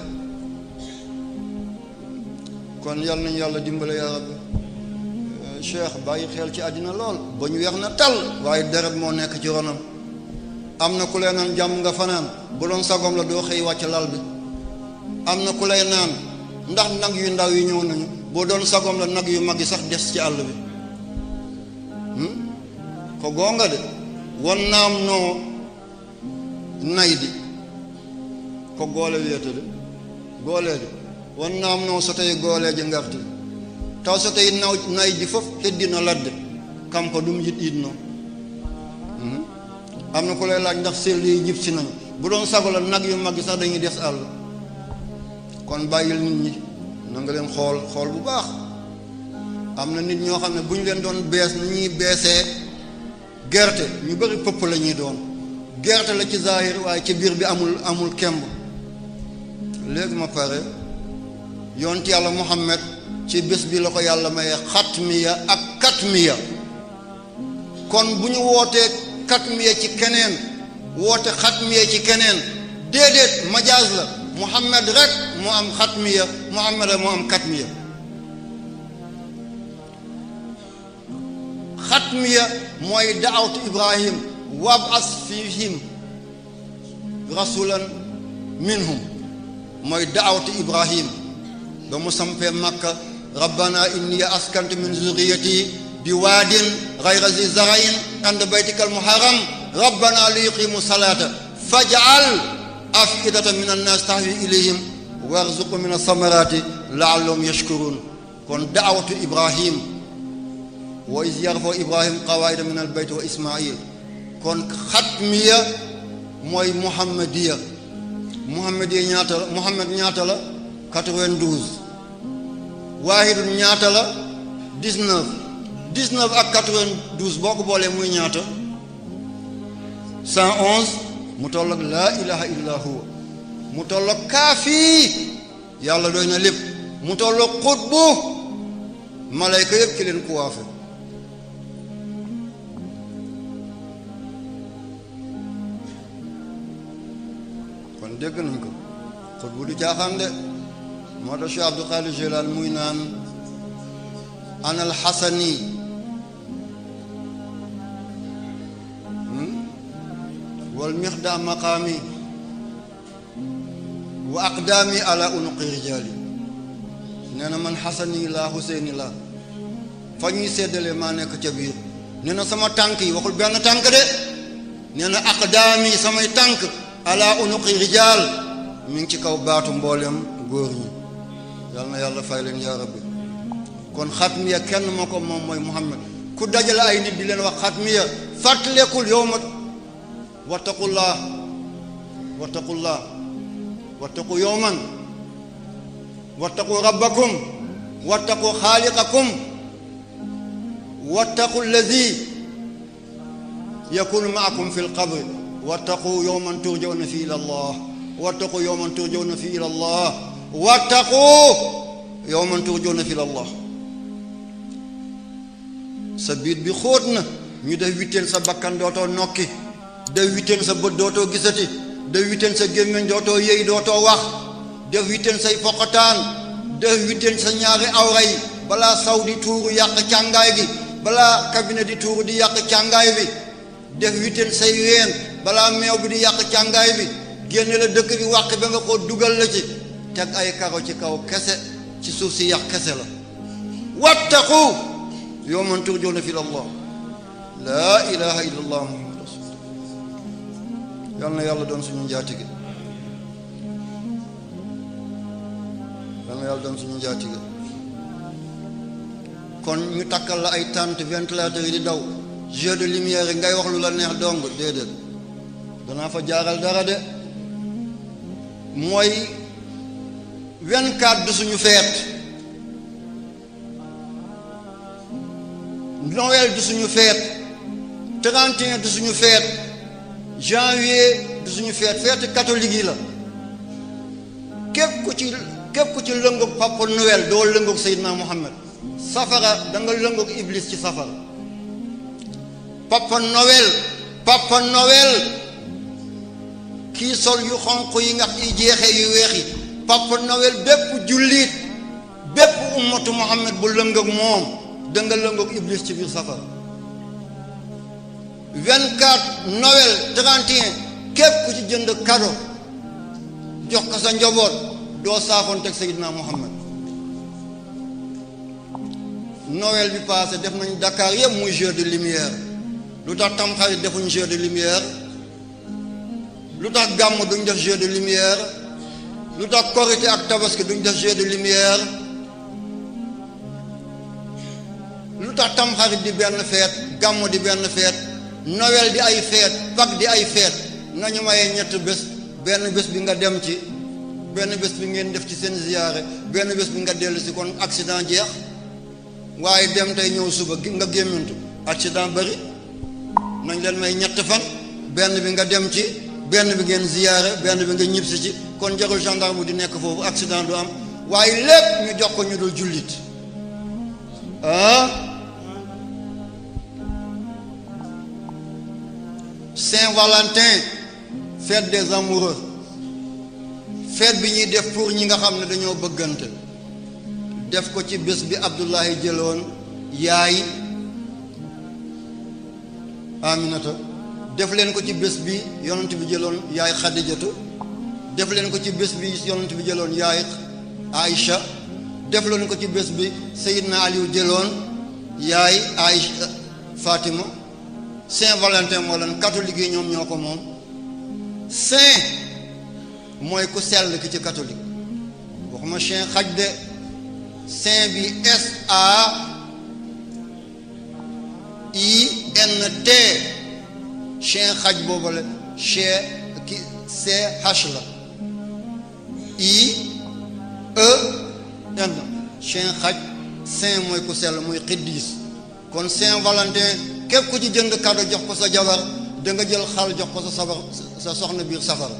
kon yal nañu yàlla dimbale yaa rabbi cheikh bàyyi xel ci àddina lool ba ñu weex na tal waaye deret moo nekk ci ronam am na ku lay naan jàmm nga fanaan bu doon sagom la doo xëy wàcc lal bi am na ku lay naan ndax nag yu ndaw yi ñëw nañu boo doon sagom la nag yu mag yi sax des ci àll bi ko goonga de won naam noo nay di ko goole wiyete de goolee de won naam noo so tawi gooleeje ngarti taw so tawi nay di fof heddino ladde kam ko ɗum yiɗɗiɗno am na ku lay laaj ndax sell yi jib si nañu bu doon sago la nag yu mag yi sax dañuy des àll kon bàyyil nit ñi na nga leen xool bu baax am na nit ñoo xam ne bu ñu leen doon bees ni ñuy beesee gerte ñu bëri pëpp la ñuy doon gerte la ci zahir waaye ci biir bi amul kemb léegi ma pare yonent yàlla Muhammad ci bés bi la ko yàlla mayee xatmiya ak katmiya kon bu ñu wootee katmiya ci keneen woote xatmiya ci keneen déedéet majaaz la Muhammad rek moo am xatmiya Muhammad rek moo am katmiya xatmiya mooy daawtu Ibrahim wab'as fihim rasulan minhum mooy daawtu Ibrahim ba mu sampee Makka rabbana inni askantu min zurriyati bi waadin ghayra zi zar'in inda baytikal muharram rabbana li yuqimu salata faj'al afidatan min annas tahwi ilayhim warzuq min as-samarati la'allahum yashkurun kon daawatu Ibrahim wa iz yarfa'u Ibrahim qawaida min al-bayt wa Ismaïl kon xatmiya mooy muhammadiya ñaata la Muhammad ñaata la 92 waahidun ñaata la 19 ak 92 boo ko boolee muy ñaata 111 mu tolloog laa ilaha illa huwa mu tolloog kaafi yàlla doy na lépp mu tolloog xutbu malayka yëpp ki leen ku waafe kon dégg nañ ko xutbu du caaxaan de moo tax Cheikh Abdul Qadir Jilani muy naan ana alxasani wal mixda maqaami wa aqdaami ala unuqi rijaali nee na man xasani laa Huseeni laa fa ñuy séddale maa nekk ca biir nee na sama tànk yi waxul benn tànk de nee na aqdaami samay tànk ala unuqi rijaal mi ngi ci kaw baatu mboolem góor ñi yal na yàlla fay leen yaa rabbi kon xatmiya kenn moo ko moom mooy Muhammad ku dajale ay nit di leen wax xatmiya fàttalekul yow ma wattaqullah wattaqu yawman wattaqu rabbakum wattaqu xaaliqakum wattaqu allazi yakunu maakum fi lqabri wattaqu yawman turjawna fi ila allah wattaqu yawman turjawna fi ila allah wattaqu yawman turjawna fi ila allah sa biit bi xóot na ñu def witteen sa bakkan dootoo nokki def witteen sa bët dootoo gisati def witteen sa gémmiñ dootoo yëy dootoo wax def witteen say poqataan def witteen sa ñaari awra yi balaa saw di tuuru yàq càngaay gi balaa cabinet di tuuru di yàq càngaay bi def witteen say ween balaa meew bi di yàq càngaay bi génne la dëkk bi wàq ba nga ko dugal la ci teg ay karo ci kaw kese ci suuf si yàq kese la wattaqu yawman turjawna fi Allah laa ilaha illa allah muhammad rasulullah yal na yàlla doon suñu njaatige kon ñu takkal la ay tente ventilateur yi di daw jeu de lumière yi ngay wax lu la neex dong déedéet danaa fa jaaral dara de mooy 24 du suñu feet Noël du suñu feet 31 du suñu feet janvier du du suñu feet catholique yi la. képp ku ci lëngoog Papa Noël doo lëngoog Seydina Muhammad safara da nga lëngoog Iblis ci safara. Papa Noël kii sol yu xonq yi nga yi jeexee yu weex yi Papa Noël bépp jullit bépp ummatu Muhammad bu lëngoog moom da nga lëngoog Iblis ci biir safara. 24 Noël 31 képp ku ci jënd cadeau jox ko sa njaboot doo saafoonteeg Seydina Muhammad. Noël bi passé def nañ Dakar yëpp muy jeu de lumière lu tax Tamxarit defuñ jeu de lumière lu tax gàmm duñ def jeu de lumière lu tax Korité ak Tabaski duñ def jeu de lumière lu tax Tamxarit di benn feet gàmm di benn feet Noël di ay feet Pâques di ay feet nañu mayee ñett bés benn bés bi nga dem ci benn bés bi ngeen def ci seen ziyaare benn bés bi nga dellu si kon accident jeex waaye dem tey ñëw suba nga gémmintu accident bari nañ leen may ñett fan benn bi nga dem ci benn bi ngeen ziyaare benn bi nga ñibbisi ci kon jarul gendarme di nekk foofu accident du am waaye lépp ñu jox ko ñu dul jullit Saint-Valentin fête des amoureux fête bi ñuy def pour ñi nga xam ne dañoo bëggante def ko ci bés bi Abdullahi jëloon yaay Aminata def leen ko ci bés bi yonent bi jëloon yaay Xadijatu def leen ko ci bés bi yonent bi jëloon yaay Aïcha def leen ko ci bés bi Seydina Aliou jëloon yaay Aïcha Fatima Saint-Valentin moo leen catholique yi ñoom ñoo ko moom saint mooy ku sell ki ci catholique waxuma chien xaj de saint bi SAINT chien xaj boobu la chien ki CH la IEN chien xaj saint mooy ku sell muy xiddis kon Saint-Valentin képp ku ci jënd cadeau jox ko sa jabar da nga jël xal jox ko sa soxna biir safara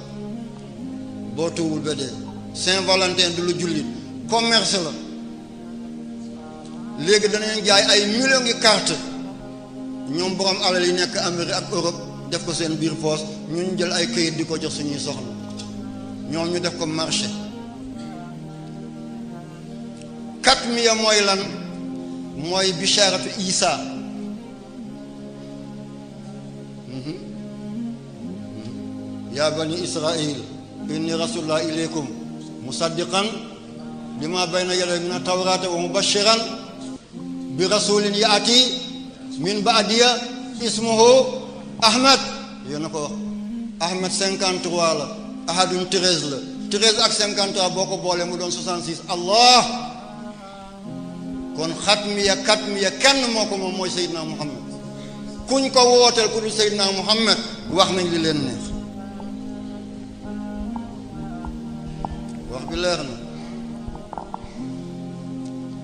boo tuubul ba dee. Saint-Valentin du lu jullit commerce la léegi danañ jaay ay millions ngi carte ñoom borom alal yi nekk Amérique ak Europe def ko seen biir poos ñun jël ay këyit di ko jox suñuy soxna ñoom ñu def ko marché. katmiya mooy lan mooy bisharatu Isa yaa bani Israil inni rasulullah ilaykum musaddiqan lima bayna yaday min at-tawrati wa mubashiran bi rasulin yaati min ba'diya ismuhu Ahmad yéena ko wax Ahmad 53 la ahadun 13 la 13 ak 53 boo ko boolee mu doon 66 Allah kon katmiya kenn moo ko moom mooy Seydina Muhammad kuñ ko wooteel ku dul Seydina Muhammad wax nañ li leen neex wax bi leer na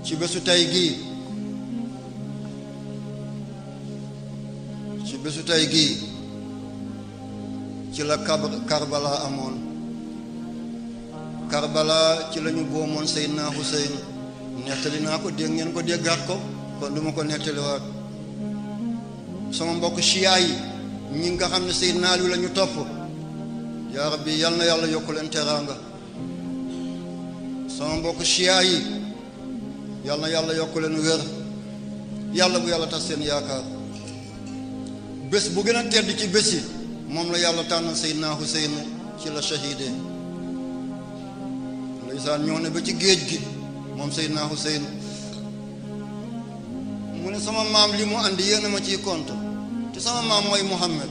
ci bésu tey gii ci la Karbala amoon Karbala ci lañu boomoon Seydina Hussein nettali naa ko dégg ngeen ko déggaat ko kon duma ko nettaliwaat sama mbokk chia yi ñi nga xam ne Seydina Ali la ñu topp yaa rabbi yal na yàlla yokku leen teraanga sama mbokk chia yi yal na yàlla yokku leen wér yàlla bu yàlla tas seen yaakaar bés bu gën a tedd ci bés yi moom la yàlla tànn Seydina Hussein ci la shahide ndeysaan ñoo ne ba ci géej gi moom Seydina Hussein mu ne sama maam li mu andi yéen a ma ciy compte te sama maam mooy Muhammad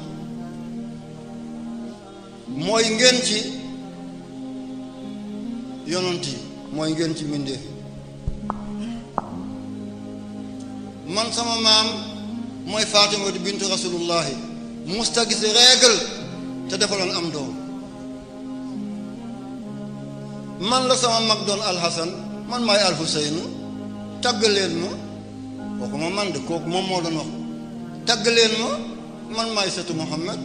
mooy ngeen ci yonent yi mooy ngeen ci mbindeef man sama maam mooy Fatima bintu rasulullahi musta gis règle te defaloon am doom man la sama mag doon alxasan man maay alxuseynu tagg leen ma waxuma man de kooku moom moo doon wax tagg leen ma man maay setu Muhammad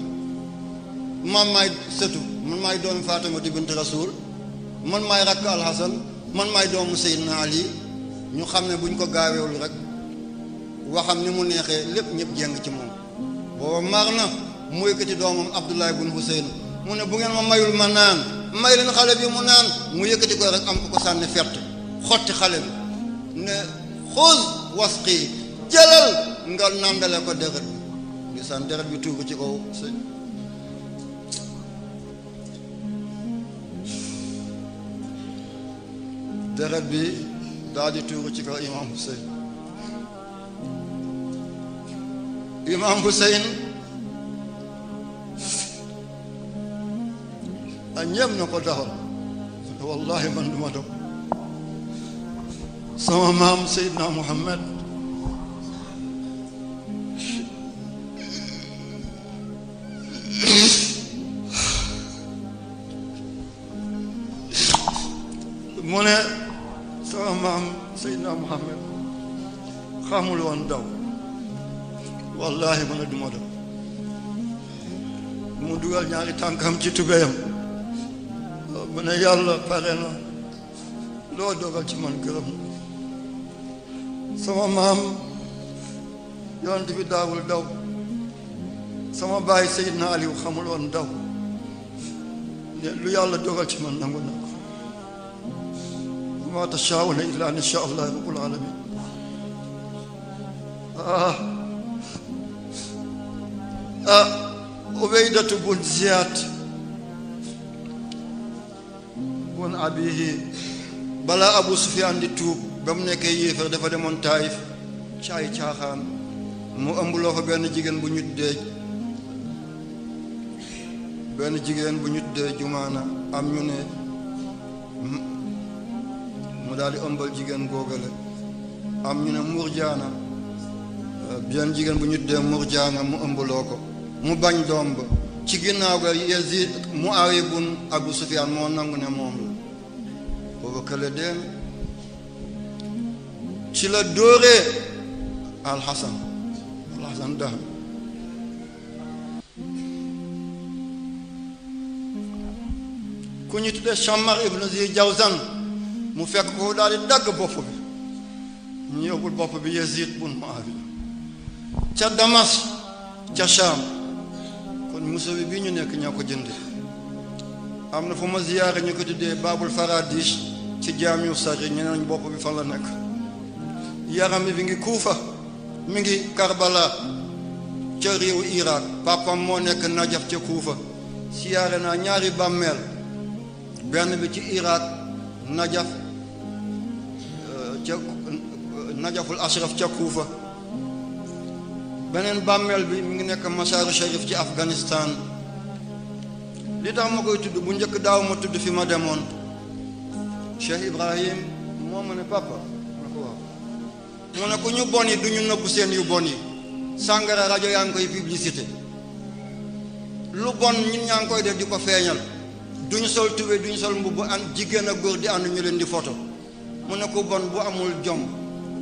man maay sëtu man maay doomi Faatimatu bint Rasul man maay rakk alxasan man maay doomu Seydina Ali ñu xam ne buñ ko gaawewul rek waxam ni mu neexee lépp ñëpp jeng ci moom. booba mar na mu yëkkati doomam Abdullah ibn Husayn mu ne bu ngeen ma mayul ma naan may leen xale bi mu naan mu yëkkati ko rek am ko sànni fett xotti xale bi ne xuz wasqi jëlal nga nàndale ko deret bi di saan deret bi tuuru ci kaw sëñ deret bi daal di tuuru ci kaw imam Hussein a ñem na ko taxal wallahi man duma dog sama maam Seydina Muhammad mu ne sama maam Seydina Muhammad xamul woon daw wallahi man duma daw mu dugal ñaari tànkam ci tubéyam mu ne yàlla pare na loo dogal ci man gërëm sama maam yonent bi daawul daw sama baay Seydina Aliou xamul woon daw ne lu yàlla dogal ci man nangu na ko ma tashaa'uuna illaa an yashaa Allaahu rabbul aalamiin Ubaydatu bun Ziyaad bun abiihi balaa Abu Sufyaan di tuub ba mu nekkee yéefar dafa demoon Taayif ci ay caaxaan mu ëmbloo fa benn jigéen bu ñu tuddee Jumaana am ñu ne mu daal di ëmbal jigéen googale am ñu ne Murjaana benn jigéen bu ñu tuddee Murjaana mu ëmbaloo ko mu bañ doom ba ci ginnaaw ga Yazid Muawiya bun Abu Sufyaan moo nangu ne moom la booba kële deen ci la dóoree alxasan dax ku ñu tuddee Shammar ibn Zi Jawzan mu fekk ko daal di dagg bopp bi ñu yóbbul bopp bi Yazid bun Muawiya ca Damas ca Sham kon muso bi bii ñu nekk ñoo ko jënd am na fu ma ziyaare ñu ko tuddee Babul Faradish ci jaamiu Sari ñu ne bopp bi fan la nekk yaram bi ngi Kuufa mi ngi Karbala ca réewu Irak papam moo nekk Najaf ca Kuufa siyaare naa ñaari bàmmeel benn bi ci Irak Najaf ca Najaful Ashraf ca Kuufa beneen bàmmeel bi mi ngi nekk Masaaru Sharif ci Afghanistan li tax ma koy tudd bu njëkk daaw ma tudd fi ma demoon Cheikh Ibrahim moo ma ne papa ma ko waaw mu ne ku ñu bon yi du ñu nëbb seen yu bon yi sàngara rajo yaa ngi koy publicité lu bon ñun ñaa ngi koy def di ko feeñal duñu sol tubé duñu sol mbubb an jigéen ak góor di ànd ñu leen di photo mu ne ku bon bu amul jom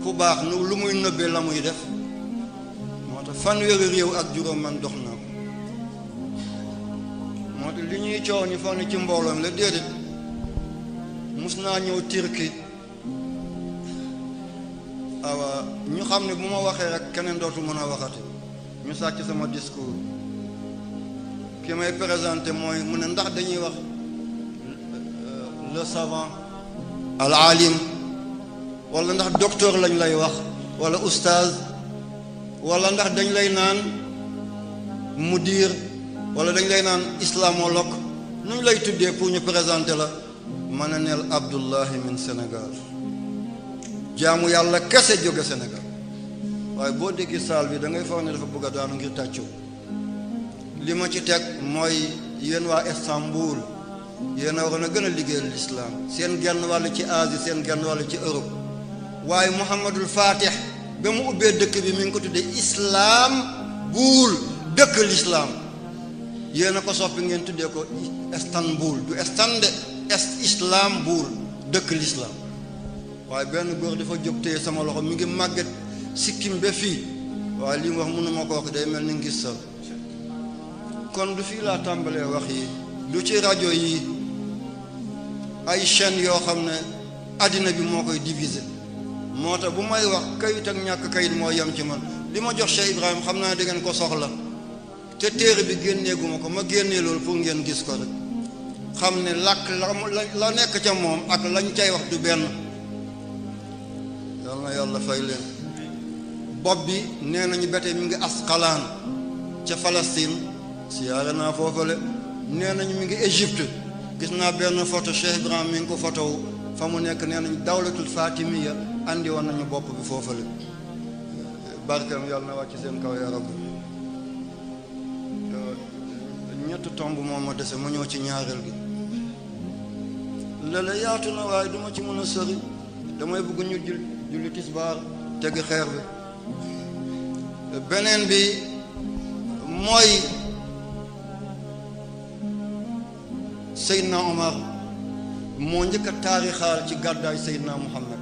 ku baax nu lu muy nëbbee la muy def moo tax fanweeri réew ak juróom man dox naa ko moo tax li ñuy coow ñu foog ne ci mbooloom la déedéet mus naa ñëw Turquie awa ñu xam ne bu ma waxee rek keneen dootu mën a waxati ñu sàcc sama discours ki may présenté mooy mu ne ndax dañuy wax le savant al alim wala ndax docteur lañ lay wax wala oustaz wala ndax dañ lay naan mudir wala dañ lay naan islamologue nu ñu lay tuddee pour ñu présenter la mën a neel Abdullahi min Sénégal jaamu yàlla kese jóge Sénégal waaye boo déggee saal bi da ngay foog ne dafa bëgg a daanu ngir tàccu li ma ci teg mooy yéen waa Istanbul yéen a waroon a gën a liggéeyal lislaam seen genn wàll ci Asie seen genn wàll ci Europe waaye Muhammadul Fatih ba mu ubbee dëkk bi mi ngi ko tuddee islaam buul dëkk lislaam yéen a ko soppi ngeen tuddee ko Istanbul du Istan de Istanbul dëkk lislaam waaye benn góor dafa jóg téye sama loxo mi ngi màgget sikkim ba fii waaye li mu wax mënuma ko wax day mel ni ngis sal kon du fii laa tàmbalee wax yi du ci rajo yi ay chaîne yoo xam ne àddina bi moo koy diviser moo tax bu may wax kayit ak ñàkk kayit moo yem ci man li ma jox Cheikh Ibrahim xam naa da ngeen ko soxla te téere bi génneeguma ko ma génnee loolu pour ngeen gis ko rek xam ne làkk la nekk ca moom ak lañ cay wax du benn. yal na yàlla fay leen. bopp bi nee nañu bete mi ngi Asqalaan ca Palestine siyaare naa foofale nee nañu mi ngi Égypte gis naa benn photo Cheikh Ibrahim mi ngi ko photo fa mu nekk nee nañu dawlatul Fatimiya andi woon nañu bopp bi foofale barkeem yàlla na wàcc seen kaw ya rabbi. ñett tomb moom ma dese ma ñëw ci ñaareel gi lële yaatu na waaye duma ci mën a sori damay bëgg ñu julli tisbaar tegi xeer bi. beneen bi mooy Seydina Omar moo njëkk a taarixaal ci gàddaay Seydina Muhammad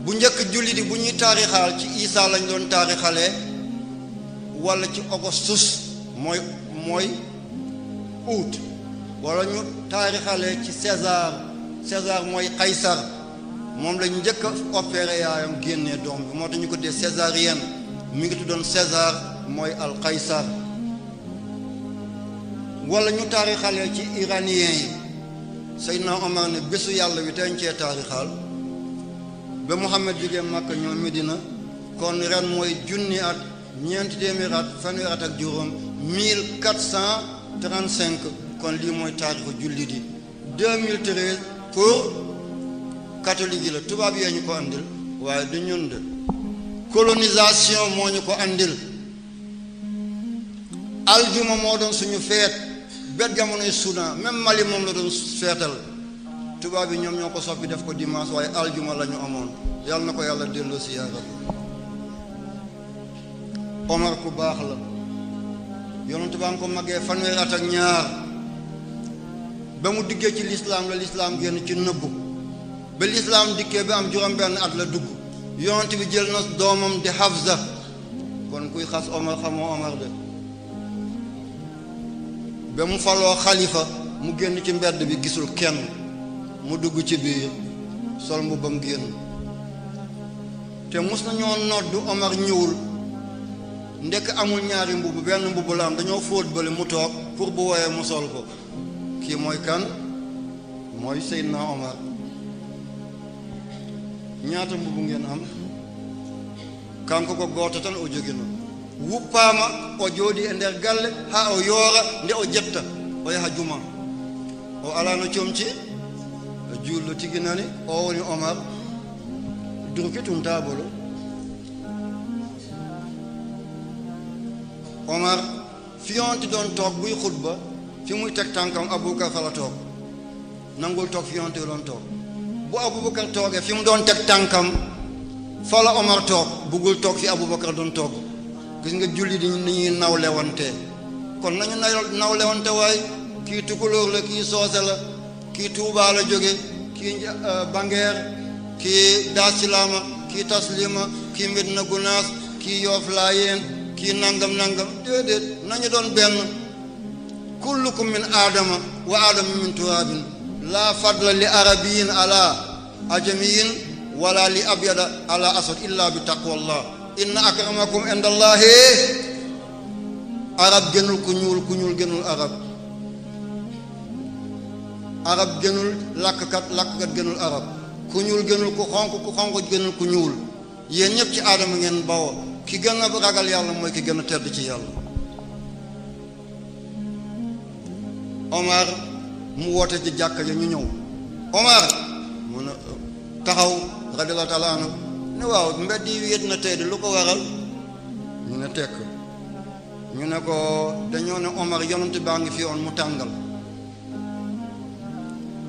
bu njëkk julli di bu ñuy taarixaal ci Isa lañ doon taarixalee wala ci Augustus mooy août wala ñu taarixalee ci César mooy Qaysar moom lañ njëkk a opéré yaayam génnee doom bi moo tax ñu ko dee césarienne mi ngi tuddoon César mooy al Qaysar wala ñu taarixalee ci iranien yi Seydina Omar ne bésu yàlla bi teñ cee taarixaal ba Muhammad jógee Makka ñoo Medina kon ren mooy junni at ñeenti téeméer at fanweer at ak juróom 1435 kon lii mooy taarixu jullit yi 2013 pour catholique yi la tubaab yee ñu ko andil waaye du ñun de colonisation moo ñu ko andil aljuma moo doon suñu feet bet jamonoy Soudan même Mali moom la doon feetal tubaab yi ñoom ñoo ko soppi def ko dimanche waaye aljuma la ñu amoon yàlla na ko yàlla delloo si yaa rabbi. Omar ku baax la yonent baa nga ko màggee fanweeri at ak ñaar ba mu diggee ci lislaam la lislaam génn ci nëbbu ba lislaam dikkee ba am juróom-benn at la dugg yonent bi jël na doomam di Hafsa kon kuy xas Omar xamoo Omar de ba mu faloo xalifa mu génn ci mbedd bi gisul kenn mu dugg ci biir sol mbubbam génn te mus nañoo noddu Omar ñëwul ndekk amul ñaari mbubb benn mbubb la am dañoo fóot bële mu toog pour bu woyee mu sol ko kii mooy kan mooy Seydina Omar. ñaata mbubb ngeen am kanko ko gooto tan o jogino wuppaama o jooɗi e nder galle haa o yoora nde o jetta o yaha juma o alano comci o juullo tigi nani o woni Omar durki tun taabolo Omar fiyonti doon toog buy xutba fi muy teg tànkam Aboubacar fa la toog nangul toog fiyonti doon toog bu Aboubacar toogee fi mu doon teg tànkam fa la Omar toog buggul toog fi Aboubacar doon toog gis nga julli di ni ñuy nawlewante kon nañu nawlewante waaye kii tukulóor la kii soose la kii Tuubaa la jóge kii Bangeer kii Daasilaama kii Taslima kii Medina Gunaas kii Yoof Laayeen kii nangam déedéet nañu doon benn kullukum min aadama wa aadama min turaabin laa fadla li arabiyin ala ajamiyin wala li abyada ala asad illa bi taqwallah inna akramakum indallahi arab gënul ku ñuul gënul arab gënul làkkat gënul arab ku ñuul gënul ku xonq gënul ku ñuul yéen ñëpp ci aadama ngeen bawoo ki gën a ragal yàlla mooy ki gën a tedd ci yàlla. Omar mu woote ci jàkka ja ñu ñëw Omar mun a taxaw radiyallahu taala anhu ne waaw mbedd yi wéet na tey de lu ko waral ñu ne tekk ñu ne ko dañoo ne Omar yonent baa ngi fi woon mu tàngal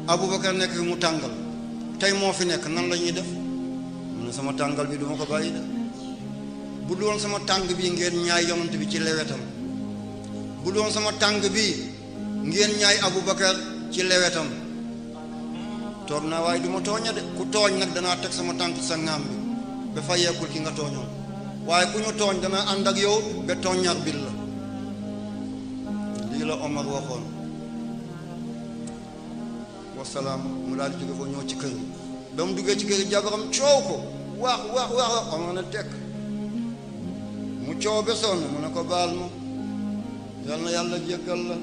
Aboubacar nekk fi mu tàngal tey moo fi nekk nan la ñuy def mu ne sama tàngal bi duma ko bàyyi de bu doon sama tàng bi ngeen ñaay yonent bi ci lewetam bu doon sama tàng bi ngeen ñaay Aboubacar ci lewetam toog naa waaye du ma tooña de ku tooñ nag danaa teg sama tànk sa ŋaam bi ba fa yekkul ki nga tooñoon waaye ku ñu tooñ danaa ànd ak yow ba tooññar bil la ji la Omar waxoon wasalaam mu daal di jóge foofu ñëw ci kër gi ba mu duggee ci kër gi jabaram coow ko wax Omar na tekk mu coow ba sonn mu ne ko baal ma yal na yàlla jéggal la